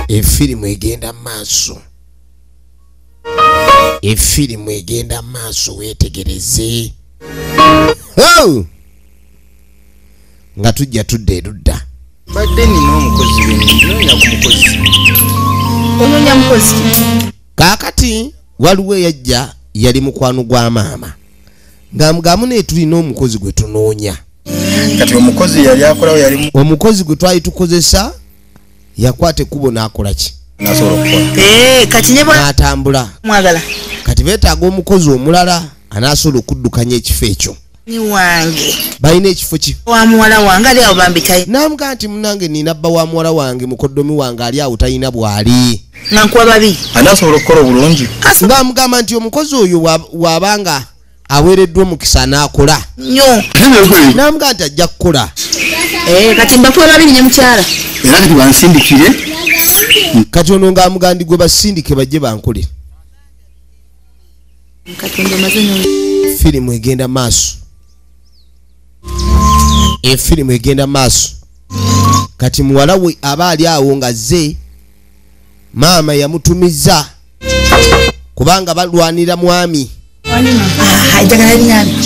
Efirimu egenda maaso, efirimu egenda maaso. Weetegereze nga tujja tudda erudda. Mbadde nina omukozi nnoonya ku mukozi. Onoonya mukozi ki? Kaakati waliwo eyajja yali mukwano gwa maama ng'amugamu naye tulina omukozi gwe tunoonya. Kati omukozi yali akolawo yali omukozi gwe twali tukozesa yakwata ekkubo n'akola ki? Nasobola okukola. Kati ne n'atambula. Mwagala. Kati beetaaga omukozi omulala anaasobola okuddukanya ekifo ekyo. Ni wange. Balina ekifo ki? Wa muwala wange ali awo bambi tayi. N'amugamba nti munnange nina bba wa muwala wange mukoddomi wange ali awo talina bw'ali. Nga nkuwa babiri. Anaasobola okukola obulungi. Ng'amugamba nti omukozi oyo bw'abanga aweereddwa omukisa n'akola. Nnyo. N'amugamba nti ajja kukola. Kati mbakuwa babiri ne mukyala. Era kati bansindikire. Kati ono ng'amugamba ndi gwe basindike bajje bankolere. Katonda maze nnyo. Firimu egenda maaso. Efirimu egenda maaso. Kati muwala we aba ali awo nga zze maama yamutumizza kubanga balwanira mwami.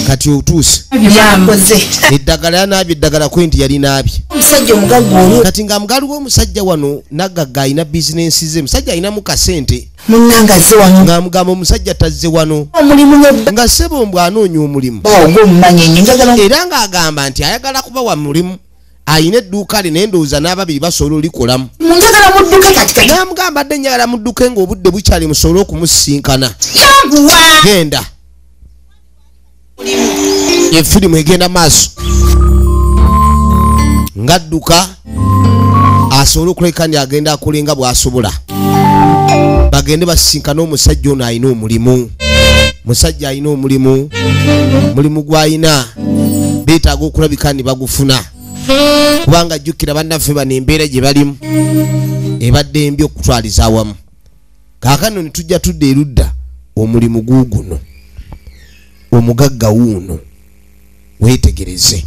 Kati otuuse eddagala yanaabye, eddagala kwe nti yalinaabye. Kati nga mugaliwo omusajja wano naggagga alina bizinensi ze, musajja alinamu kasente. Ng'amugamba omusajja tazze wano nga ssebo mbw anoonya omulimu, era ng'agamba nti ayagala kubawa mulimu, alina edduuka lye naye ndowooza n'ababiri basobola olikolamu. N'amugamba adde njagala mudduke ng'obudde bukyali musobole okumusisinkana. Genda. Efirimu egenda maaso. Ngadduka asobole okuleka ndi agenda akolenga bw'asobola. Bagende basisinkane omusajja ono alina omulimu. Musajja alina omulimu, mulimu gw'alina beetaaga okulabika ndi bagufuna. Kubanga jjukira bannaffe bano embeera gye balimu ebadde embi okutwaliza awamu. Kaakano ne tujja tudda erudda omulimu guuguno, omugagga wuuno, weetegereze.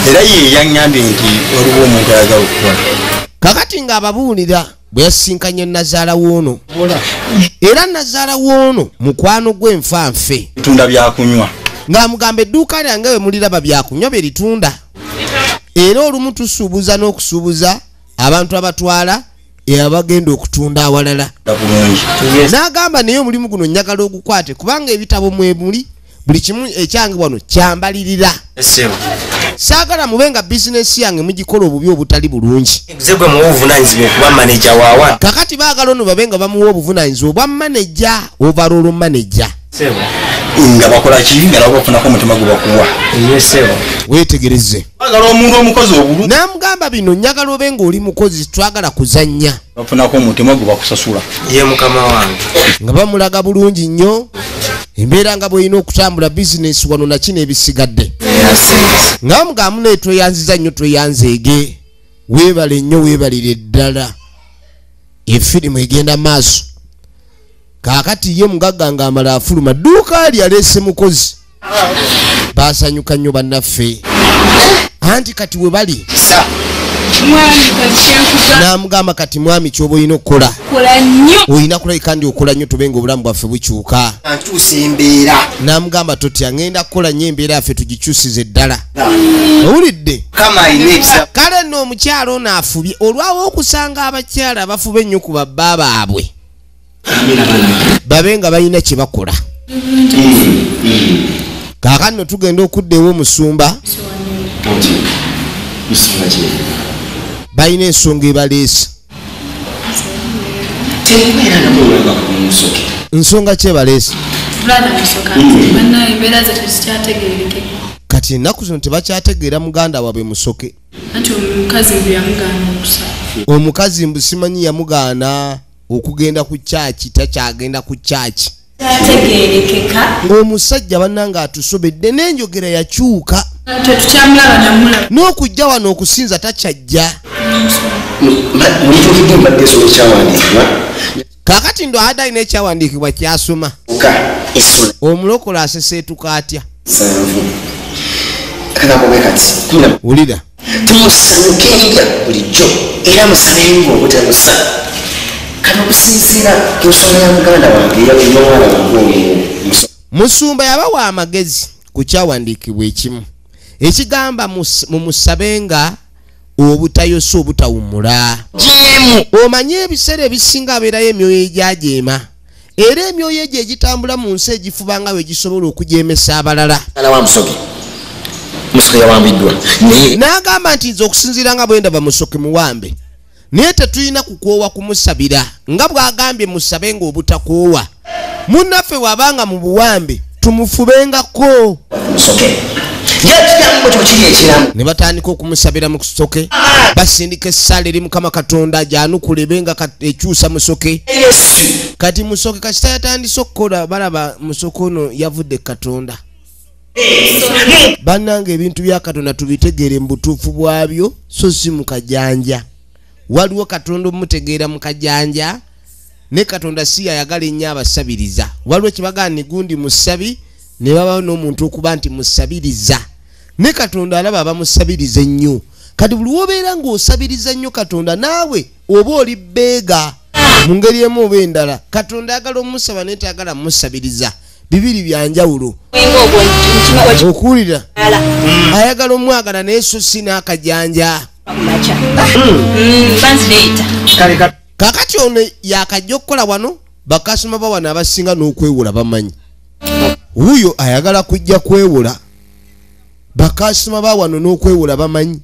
Era ye yaŋŋambye nti waliwo omuntu ayagala okukola. Kakati ng'ababuulira bwe yasisinkanye nazaala w'ono, era nazaala w'ono mukwano gw'enfanfe tunda byakunywa, ng'amugamba edduuka lyange we muliraba byakunywa bye litunda, era olumu tusuubuza n'okusuubuza abantu abatwala abagenda okutunda awalala. N'agamba naye omulimu guno njagala ogukwate kubanga ebitabo mwe muli buli kimu ekyange wano kyambalirira. Saagala mube nga bizinesi yange mugikola obubi obutali bulungi. Kakati baagala ono babe nga bamuwa obuvunaanyizibwa obwa maneja, overall manager. Nga bakola ki nga nabo bafunako omutima gwe bakuwa. Weetegereze. Baagala omuntu omukozi obulungi. N'amugamba bino njagala obe ng'oli mukozi, twagala kuzannya. Bafunako omutima gwe bakusasula. Ye mukama wange. Nga bamulaga bulungi nnyo embeera nga bw'erina okutambula bizinesi wano na kino ebisigadde. Nga bamugamba naye tweyanziza nnyo, tweyanzeege, weebale nnyo, weebalire ddala. Efirimu egenda maaso. Kaakati ye mugagga ng'amala afuluma dduuka lye aleese mukozi. Baasanyuka nnyo bannaffe. Anti kati we bali n'amugamba kati mwami ky'oba olina okukola olina kulabika ndi okola nnyo tube nga obulamu bwaffe bukyuka. N'amugamba totya, ŋŋenda kukola nnyo embeera yaffe tugikyusize ddala. Owulidde? Kale nno omukyala ono afubye olwawo okusanga abakyala abafuba ennyo ku babba baabwe babe nga balina kye bakola. Kaakano tugenda okudda ew'omusumba, balina ensonga ebaleese. Nsonga ki ebaleese? Kati ennaku zino tebakyategeera muganda waabwe Musoke. Omukazi mbu simanyi yamugaana okugenda ku kyaki, takyagenda ku kyaki. Omusajja bannange atusobedde n'enjogera yakyuka. N'okujja wano okusinza takyajja. Kaakati ndo adde alina ekyawandiikibwa kyasoma. Omulokole aseseetuka atya? Wulira. Tumusanyukenga bulijjo era musabenga obutayosa. Kano okusinziira ku nsonga ya muganda wange ey'omwana wange oyo. Musumba yabawa amagezi ku kyawandiikibwa ekimu ekigamba mumusabenga obutayosa obutawummula. Omanye ebiseera ebisinga abeerayo emyoyo egyajeema, era emyoyo egyo egitambula mu nsi egifuba nga bwe gisobola okujeemesa abalala. N'agamba nti nze okusinziira nga bwe ndaba Musoke muwambe, naye tetulina kukoowa kumusabira nga bw'agambye musabe ng'obutakoowa. Munnaffe bw'abanga mu buwambe tumufubengako. Ne batandika okumusabira Musoke, basindika essaala eri Mukama Katonda gyanukula ebe nga ekyusa Musoke. Kati Musoke kasita yatandise okukola, balaba Musoke ono yavudde Katonda. Bannange ebintu bya Katonda tubitegeere mu butuufu bwabyo, so si mu kajanja. Waliwo Katonda omutegeera mu kajanja, ne Katonda si yayagala ennyo abasabiriza. Waliwo kibagamba ni gundi musabi, ne babawo n'omuntu okuba nti musabiriza, ne Katonda alaba abamusabiriza ennyo. Kati buli w'obeera ng'osabiriza nnyo Katonda, naawe oba oli bbeega mu ngeri emu oba endala. Katonda ayagala omusaba naye tayagala musabiriza. Bibiri bya njawulo. Okuwulira ayagala omwagala naye so si n'akajanja. Kakati ono yakajja okukola wano, bakasoma ba wano abasinga n'okwewola bamanyi. Wuuyo ayagala kujja kwewola, bakasoma ba wano n'okwewola bamanyi.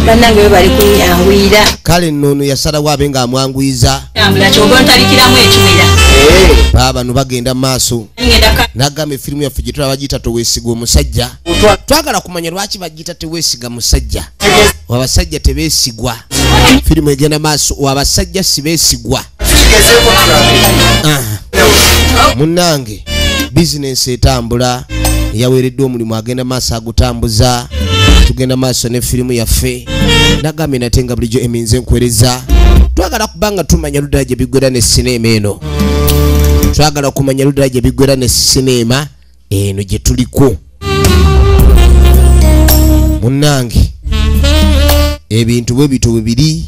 Bannange bali kunyanguyira. Kale nnono yasalawo abe ng'amwanguyiza. Baabano bagenda maaso. Nagamba efirimu yaffe gye tulaba bagiyita Teweesiga Omusajja. Twagala kumanya lwaki bagiyita Teweesiga Musajja. Abasajja tebeesigwa. Firimu egenda maaso, abasajja si beesigwa. Munnange bizinensi etambula, yaweereddwa omulimu agenda maaso agutambuza. Tugenda maaso ne firimu yaffe. Nagambye nate nga bulijjo eminze nkuweereza. Twagala kubanga tumanya ludda gye biggwera ne sinema eno. Twagala kumanya ludda gye biggwera ne sinema eno gye tuliko. Munnange ebintu bwe bito bwe biri,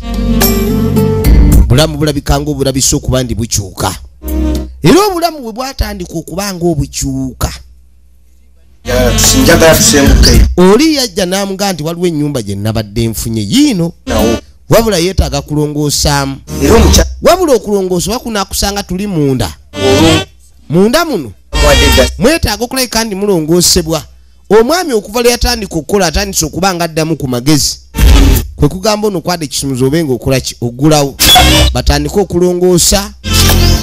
bulamu bulabika ng'obulabisa okuba ndi bukyuka. Era obulamu bwe bwatandika okuba ng'obukyuka. Oli yajja n'amugamba nti waliwo ennyumba gye nabadde nfunye yiino, wabula yeetaaga kulongoosaamu. Wabula okulongoosa wakunaakusanga tuli munda. Munda muno mwetaaga okulabika ndi mulongoosebwa. Omwami okuva lwe yatandika okukola atandise okuba nga addamu ku magezi. Kwe kugamba ono kwade ekisumuzo obe ng'okola ki oggulawo. Batandike okulongoosa,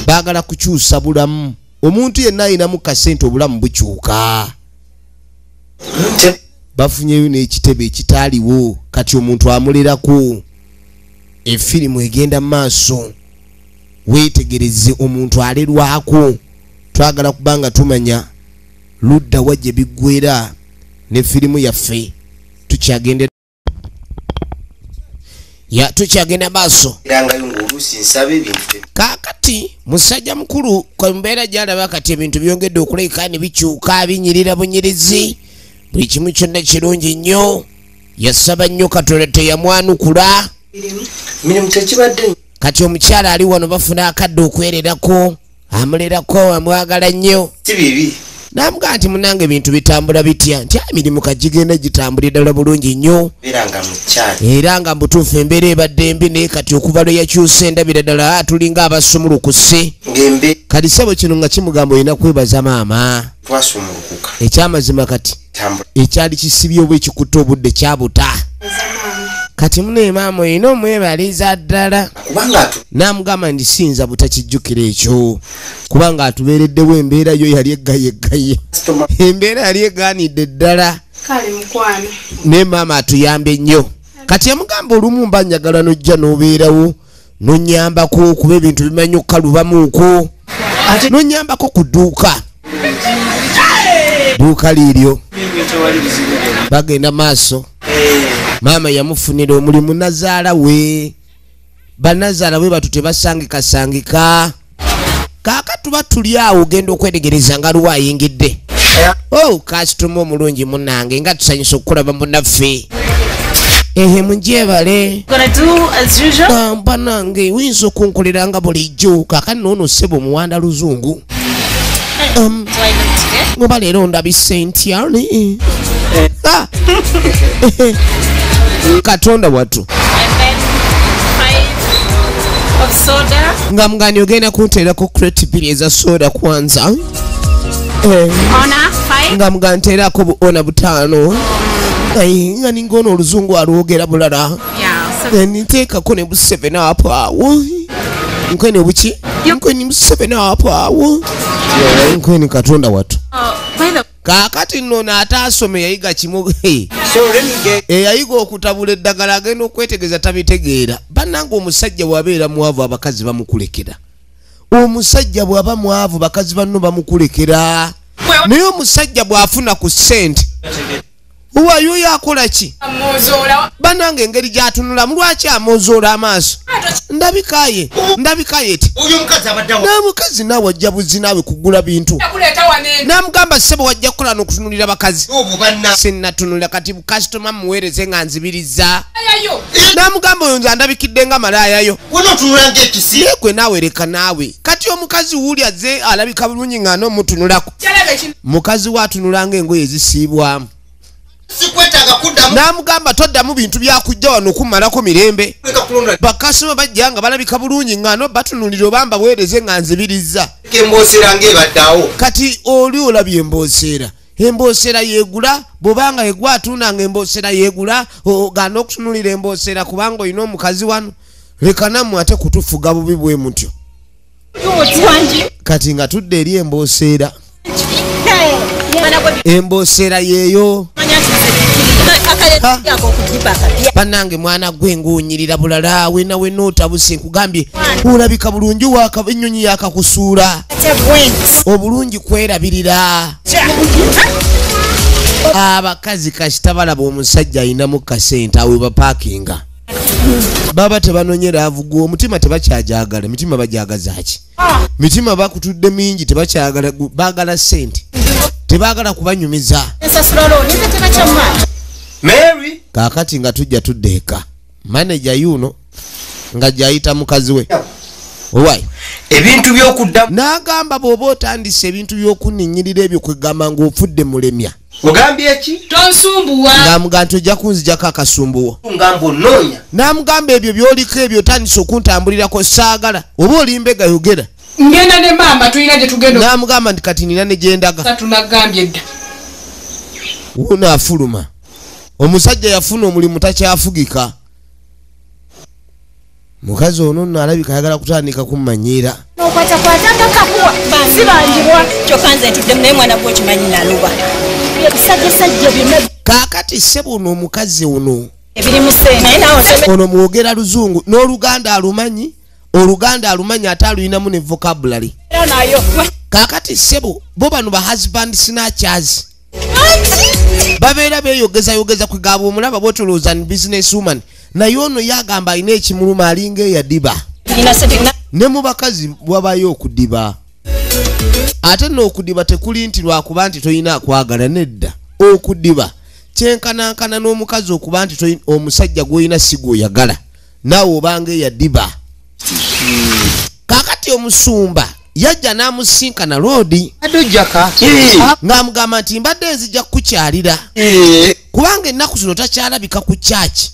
baagala kukyusa bulamu. Omuntu yenna alinamu kasente obulamu bukyuka. Bafunyeyo n'ekitebe ekitaaliwo kati omuntu amulerako. Efirimu egenda maaso, weetegereze omuntu alerwako. Twagala kubanga tumanya ludda wa gye biggwera ne firimu yaffe. Tukyagenda ya tukyagenda maaso. Kaakati musajja mukulu ku mbeera gy'alaba kati ebintu byongedde okulabika ne bikyuka, binyirira bunyirizi, buli kimu kyonna kirungi nnyo. Yasaba nnyo Katonda teyamwanukula. Kati omukyala ali wano bafuna akadde okwererako, amulerako, amwagala nnyo. Namugamba nti munnange ebintu bitambula bitya? Nti emirimu kagigenda gitambulira ddala bulungi nnyo. Era nga mbutuufu embeera ebadde mbi, naye kati okuva lwe yakyusa endabira ddala tulinga abasumulukuse. Kati ssebo kino nga kimugamba olina kwebaza maama. Ekyamazima kati ekyali kisibye oba ekikutte obudde kyabuta. Kati mune maama olina omwebaliza ddala. Namugamba nti siyinza butakijjukira ekyo, kubanga atubeereddewo embeera yo yali eggayeggaye. Embeera yali egaanidde ddala. Ne maama atuyambe nnyo. Kati yamugamba olumu mba njagala n'ojja n'obeerawo n'onnyambako kuba ebintu bimanyi okkalubamuuko, n'onnyambako ku dduuka. Dduuka liiryo. Bagenda maaso. Maama yamufunira omulimu nazaala we. Bannazaala we batu tebasangikasangika. Kaaka tuba tuli awo ogenda okwetegereza nga luwa ayingidde. Oh, kasitoma omulungi munnange nga tusanyusa okukulaba munnaffe. Ehe mungyebale. Bannange oyinza okunkolera nga bulijjo. Kaakati noono ssebo omuwanda luzungu. Ngoba leero ndabise ntya. Katonda watu. Nga mugani ogenda kunteerako crate bbiri eza soda kwanza. Nga mugani nteerako bu ona 5. Nga ninga ono oluzungu alwogera bulala. Nteekako ne bu 7 up awo. Nkweni obuki? Nkweni bu 7 up awo. Nkweni Katonda watu. Kaakati nno n'ataasome yayiga kimu. Yayiga okutabula eddagala agenda okwetegereza tabitegeera. Bannange omusajja bw'abeera mwavu abakazi bamukulekera. Omusajja bw'aba mwavu bakazi banno bamukulekera. Naye omusajja bw'afuna ku ssente owayo yakola ki? Bannange engeri gy'atunulamu lwaki amozoola amaaso? Ndabikaye, ndabikaye ti. N'omukazi naawe ajja buzi naawe kugula bintu. N'amugamba ssebo wajja kukola n'okutunulira bakazi. Sinnatunulira kati kasitoma muweereze nga nzibiriza. N'amugamba oyo nze andabikidde nga malaayayo. Naye gwe naawe leka naawe. Kati omukazi wuuli azze alabika bulungi nga n'omutunulako. Mukazi we atunula ng'engoye ezisiibwamu. N'amugamba toddamu bintu byakujja wano okumalako mirembe. Bakasitoma bajja nga balabika bulungi nga no batunulira oba mbaweereze nga nzibiriza. Kati oli olabye embooseera. Emboosera yeegula, bw'obanga egwa atundanga emboosera yeegula, ogaana okutunulira emboosera kubanga olina omukazi wano. Leka nammwe ate kutufuga bubi bwe mutyo. Kati nga tudde eri emboosera. Emboosera yeeyo. Bannange mwana gwe ng'onyirira bulala, wena wena otabuse, nkugambye olabika bulungi, ennyonyi yakakusuula. Obulungi kwerabirira. Abakazi kasita balaba omusajja ayinamu kasente awe bapaakinga. Baba tebanonyera avuga omutima tebakyajagala, emitima bajagaza ki? Mitima bakutudde mingi tebakyagala, baagala ssente. Tebaagala kubanyumiza. Mary kaakati nga tujja tudda eka. Maneja yuno nga gy'ayita mukazi we. Owai. Ebintu by'okudda. N'agamba bw'oba otandise ebintu by'okunninnyirira ebyo kwegamba ng'ofudde mulemya. Ogambye ki? Tonsumbuwa. N'amugamba nti ojja kunzijako akasumbuwo. Ngamba onoonya. N'amugamba ebyo by'oliko ebyo otandise okuntambulirako saagala. Oba oli mbega yogera. Ngenda ne maama tulina gye tugenda. N'amugamba nti kati nina ne gye ndaga. Tunagambye dda. Wuuno afuluma. Omusajja yafuna omulimu takyafugika. Mukazi ono nno alabika ayagala kutandika kummanyiira. Okwatakwata kakuwa banzibanjibwa kyokka nze ntuddemu naye mwana gwe okimanyi naloba. Ebisajjasajja byonna. Kaakati ssebo ono omukazi ono. Ebirimu ssente. Naye naawe ono mwogera luzungu n'Oluganda alumanyi, Oluganda alumanyi ate aluyinamu ne vocabulary. Kaakati ssebo bo bano ba husband snatchers. Babeera beeyogezayogeza kwegaba omulaba bw'otolowooza ni business woman. Naye ono yagamba alina ekimuluma alinga eyadiba. Ne mu bakazi wabayo okudiba. Ate n'okudiba tekuli nti lwakuba nti tolina akwagala nedda. Okudiba kyenkanankana n'omukazi okuba nti omusajja gw'olina si gw'oyagala. Naawe obanga eyadiba. Kaakati omusumba yajja n'amusinkana Lodi. Ng'amugamba nti mbadde nzija kukukyalira. Kubanga ennaku zino takyalabika ku kyaki.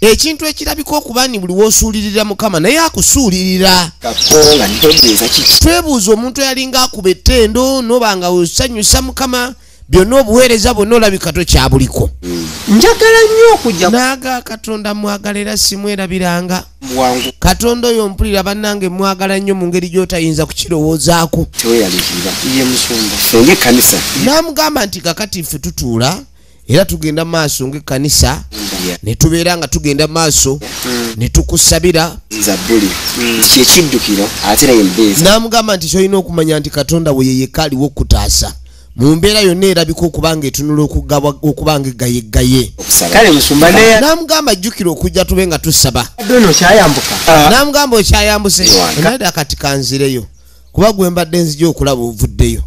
Ekintu ekirabika okuba ni buli w'osuulirira Mukama naye akusuulirira. Twebuuza omuntu eyalinga akuba ettendo n'oba nga osanyusa Mukama byonna obuweereza bwonna olabika tokyabuliko. Njagala nnyo okujja. Naaga Katonda mwagala era simwerabiranga. Katonda oyo mpulira bannange mwagala nnyo mu ngeri gy'otayinza kukirowoozaako. Ye musumba. Ng'ekkanisa. N'amugamba nti kakati ffe tutuula era tugenda maaso ng'ekkanisa ne tubeera nga tugenda maaso ne tukusabira. Zabbuli. Kyekiddukiro ate naye mbeezi. N'amugamba nti ky'olina okumanya nti Katonda we ye yekka aliwo okutaasa. Mu mbeera yonna erabika okubanga etunula okubanga egayeggaye. Kale musumba ne n'amugamba jjukira okujja tube nga tusaba. Dono okyayambuka. N'amugamba okyayambuse. Nedda kati kanzireyo. Kuba gwe mbadde nzija okulaba ovuddeyo.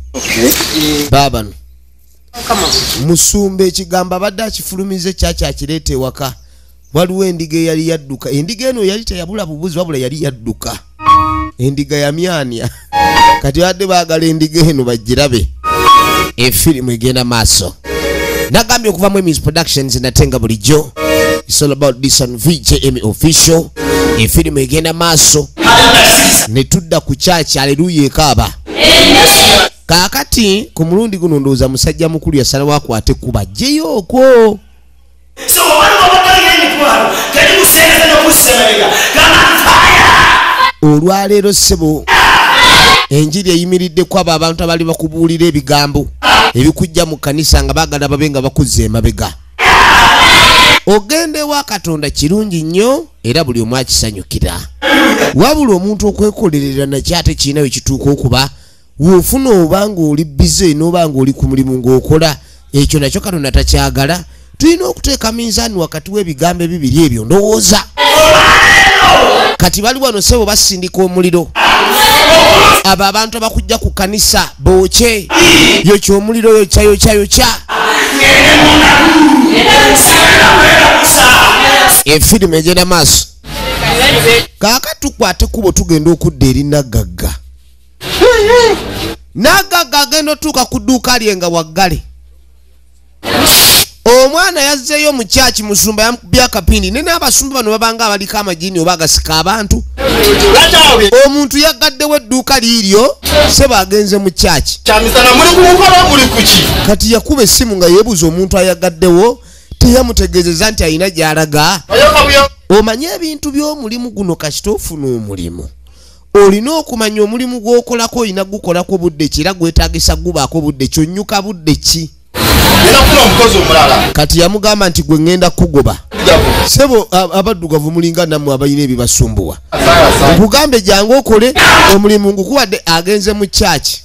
Baabano. Musumba ekigambo abadde akifulumiza ekyaki akireeta ewaka. Waliwo endiga eyali yadduka. Endiga eno yali teyabula bubuzi wabula yali yadduka. Endiga yamyanya. Kati badde baagala endiga eno bagirabe. Efirimu egenda maaso. Nagambye okuva mu Emmys Productions natenga bulijjo. It's all about this on VJM Official. Efirimu egenda maaso. Ne tudda ku church, haleluya ekaaba. Kaakati ku mulundi guno ndowooza musajja mukulu yasalawo akwate kuba ajjeyo okwo. Olwaleero ssebo enjiri eyimiriddeko abo abantu abali bakubuulira ebigambo ebikujja mu kkanisa nga baagala babe nga bakuzza emabega. Ogenda ewa Katonda kirungi nnyo era buli omu akisanyukira. Wabula omuntu okwekolerera nakyo ate kirina we kituuka okuba w'ofuna oba ng'oli bize n'oba ng'oli ku mulimu ng'okola ekyo nakyo Katonda takyagala. Tulina okuteeka minzaani wakati w'ebigambo ebibiri ebyo ndowooza. Kati bali wano ssebo basindika omuliro. Abo abantu abakujja ku kkanisa bookye, yokya omuliro, yokya yokya yokya. Efirimu egenda maaso. Kaakati tukwate kkubo tugenda okudda eri Nagagga. Nagagga agenda otuuka ku dduuka lye nga waggale. Omwana yazzeeyo mu kyaki, musumba yamukubye akapindi. Ne n'abasumba bano babanga abaliko amajini oba agasika abantu. Omuntu yagaddewo edduuka liiryo, seba agenze mu kyaki. Kati yakuba essimu nga yeebuuza omuntu ayagaddewo, teyamutegeezezza nti alina gy'alaga. Omanye ebintu by'omulimu guno, kasita ofuna omulimu olina okumanya omulimu gw'okolako olina gukolako budde ki, era gwetaagisa gubaako budde ki, onnyuka budde ki. Kati yamugamba nti gwe ŋŋenda kugoba. Sebo abaddugavu mulinga nammwe abalina ebibasumbuwa. Nkugambe jangu okole omulimu ngukuwadde. Agenze mu kyaki,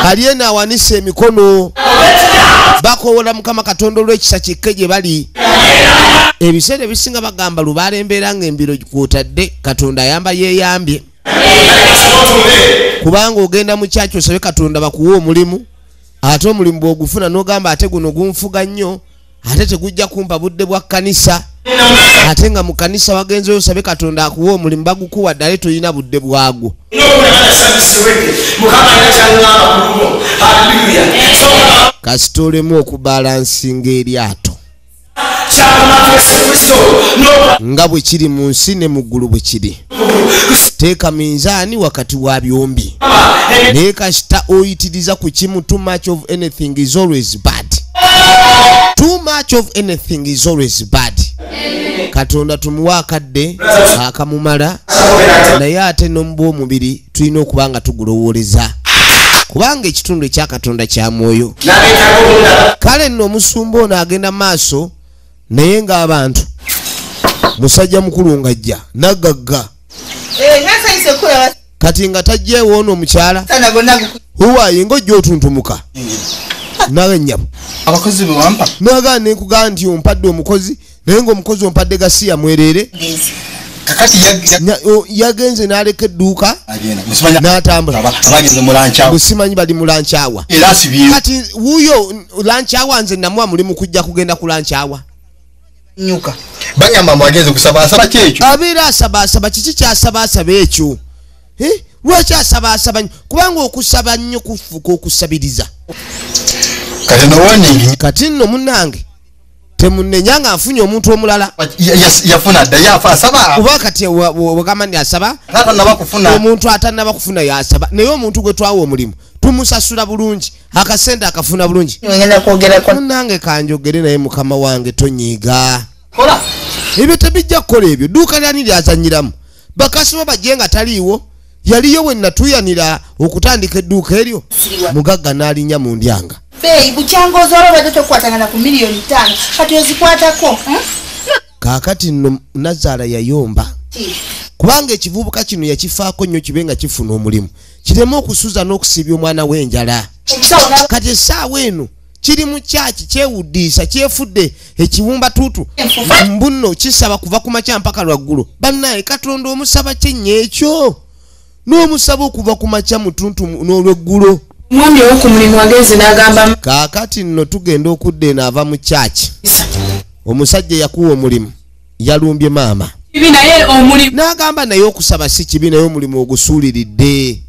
ali eno awanise emikono, bakoowola Mukama Katonda olw'ekisa kikke gye bali. Ebiseera ebisinga bagamba lubaala embeera ng'embiro kwotadde, Katonda ayamba yeeyambye. Kubanga ogenda mu kyaki osabe Katonda bakuwe omulimu, ate omulimu bw'ogufuna n'ogamba ate guno gunfuga nnyo, ate tegujja kumpa budde bwa kkanisa, ate nga mu kkanisa wagenzeyo osabe Katonda akuwe omulimu, bagukuwa ddala tolina budde bwagwo. Kasita olemu okubalansinga eryato nga bwe kiri mu nsi ne mu ggulu bwe kiri, teeka minzaani wakati wa byombi. Naye kasita oyitiriza ku kimu, too much of anything is always bad. Too much of anything is always bad. Katonda tumuwa akadde akamumala, naye ate n'omuba omubiri tulina okuba nga tugulowooleza, kubanga ekitundu ekya Katonda kya mwoyo. Kale nno omusumba ono agenda maaso, naye ng'abantu musajja mukulu ng'ajja naggagga. Kati nga tajjeewo ono omukyala huwaaye ng'ojja otuntumuka nawe nnyabo. Abakozi be wampa nagaana nenkugamba nti ompadde omukozi, naye ng'omukozi ompadde gasiya mwereere. Kakati yagenze n'aleka edduuka n'atambula. Busimanyi bali mu lankyawa. Kati wuuyo lankyawa nze namuwa mulimu kujja kugenda ku lankyawa. Nyuka banyamba mwagenze kusaba asaba kyekyo. Abeera asaba asaba kiki kyasaba asaba ekyo? Lwaki asaba asaba nnyo? Kubanga okusaba nnyo kufuuka okusabiriza. Kati nno munnange temunnenya nga nfunye omuntu omulala. Yafuna dda yafa asaba. Kuba kati wagamba nti asaba, omuntu atannaba kufuna yasaba, naye omuntu gwe twawa omulimu tumusasula bulungi, akasente akafuna bulungi. Munnange kanjogere naye mukama wange tonyiiga. Ebyo tebijja kukola ebyo. Dduuka lyani lyazannyiramu? Bakasoma bajje nga taliiwo. Yaliyo we natuuyanira okutandika edduuka eryo, mugagga n'alinnya mu ndyanga. Kaakati nno Nazaala yayomba, kubanga ekivubuka kino yakifaako nnyo kibe nga kifuna omulimu, kireme okusuza n'okusiibya omwana w'enjala. Kati essaawa eno kiri mu kyaki kyewuddiisa, kyefudde ekiwumba tuutu, mbu nno kisaba kuva ku makya mpaka lwaggulo. Bannaye Katonda omusaba kyennya ekyo n'omusaba okuva ku makya mutuntu n'olweggulo. Omwami ow'oku mulimu agenze n'agamba. Kaakati nno tugenda okudda eno ava mu kyaki. Omusajja yakuwa omulimu yalumbye maama. N'agamba naye okusaba si kibi, naye omulimu ogusuuliridde.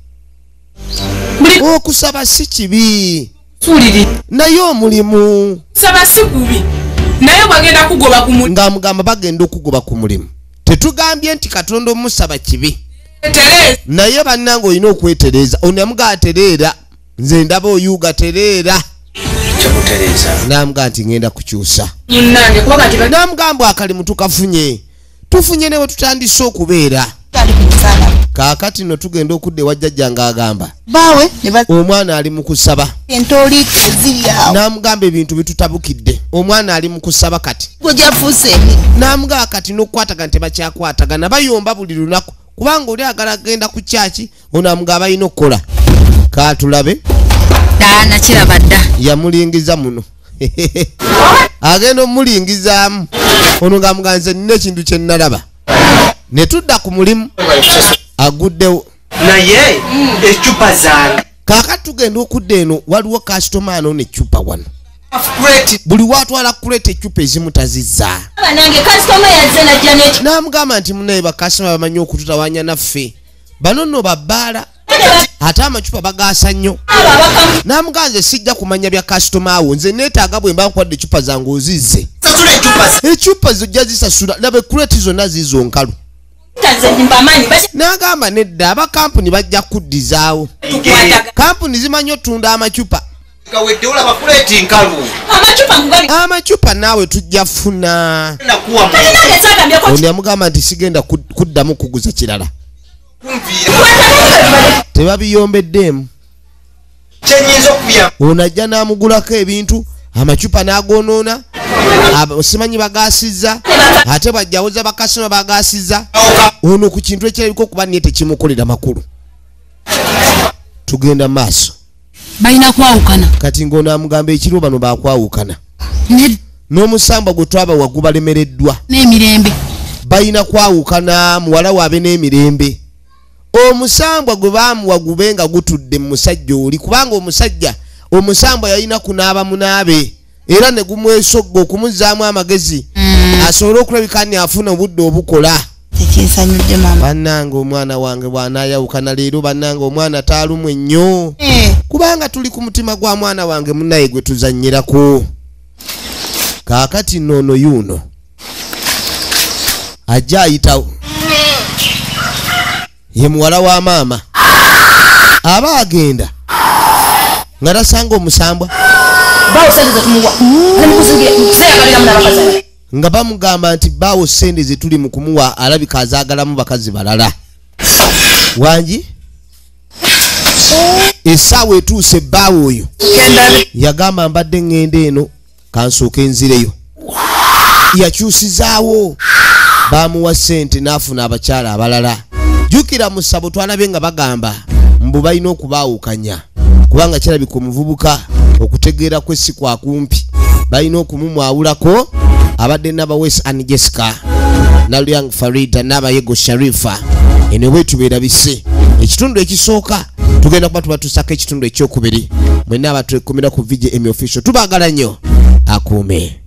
Okusaba si kibi, naye omulimu ng'amugamba bagenda okugoba ku mulimu. Tetugambye nti Katonda omusaba kibi, naye bannange olina okwetereeza. Ono yamugamba tereera, nze ndaba oyuuga tereera. N'amugamba nti ngenda kukyusa. N'amugamba akalimu tukafunye, tufunye ne we tutandise okubeera. Kaakati nno tugenda okudda ewa jjajja ng'agamba omwana ali mu kusaba. N'amugamba ebintu bitutabukidde, omwana ali mu kusaba kati. N'amugamba kati n'okukwatagana tebakyakwatagana, bayomba buli lunaku, kubanga oli agala agenda ku kyaki, ono amugamba balina okukola. Kaatulabe yamulingiza muno. Agenda omulingizaamu ono ng'amugamba nze nina ekintu kye nnalaba. Ne tudda ku mulimu aguddewo. Naye eccupa zange. Kaakati tugenda okudda eno, waliwo kasitoma anoona eccupa wano. Buli watwala kuleeta eccupa ezimu tazizza. N'amugamba nti munnaye bakasitoma bamanyi okututawanya naffe. Bano nno babbaala. Ate amacupa bagaasa nnyo. Namuganze sijja kumanya bya kasitoma wo, nze neetaaga bwe mba nkwadde ecupa zange ozizze. Ecupa zojja zisasula, laba ekureti zonna ziizo nkalu. N'agamba nedda, aba kampuni bajja kuddizaawo. Kampuni zimanyi otunda amacupa. Amacupa naawe tujja funa. Ono yamugamba nti sigenda kuddamu kuguza kirala. Tebabiyombeddeemu. Ono ajja n'amugulako ebintu, amacupa n'agonoona, simanyi bagaasizza, ate bajjawoza bakasoma bagaasizza. Ono ku kintu ekirabika okuba niye tekimukolera makulu. Tugenda maaso. Balina kwawukana. Kati ng'ono amugamba ekiro bano bakwawukana. N'omusamba gwe twabawa gubalemereddwa. N'emirembe. Balina kwawukana, muwala waabe n'emirembe. Omusambwa gwe baamuwa gube nga gutudde mu musajja oli, kubanga omusajja omusambwa yalina kunaaba munaabe era ne gumwesogga okumuzzaamu amagezi asobole okulabika nti afuna obudde obukola. Tekinsanyudde maama. Bannange omwana wange bw'anaayawukana leero, bannange omwana taalumwe nnyo. Kubanga tuli ku mutima gwa mwana wange munnaye gwe tuzannyirako. Kaakati nno yuno ajja ayitawo. Ye muwala wa maama aba agenda nga tasanga omusambwa nga bamugamba nti baawo ssente ze tuli mu kumuwa alabika azaagalamu bakazi balala. Wangi essaawa etuuse bbaawo oyo yagamba mbadde ŋŋenda eno kansooke nzireyo. Yakyusizaawo baamuwa ssente n'afuna abakyala abalala. Jjukira mu ssabo twalabye nga bagamba mbu balina okubaawukanya kubanga kirabika omuvubuka okutegeera kwe si kwa kumpi, balina okumumwawulako. Abadde Nabawesi and Jessica, Nalyang Farida, Nabayego Sharifa. Eno bwe tubeera bise ekitundu ekisooka tugenda kuba tubatusako ekitundu ekyokubiri. Mwenna abatwekumira ku VJM Official tubaagala nnyo, akuume.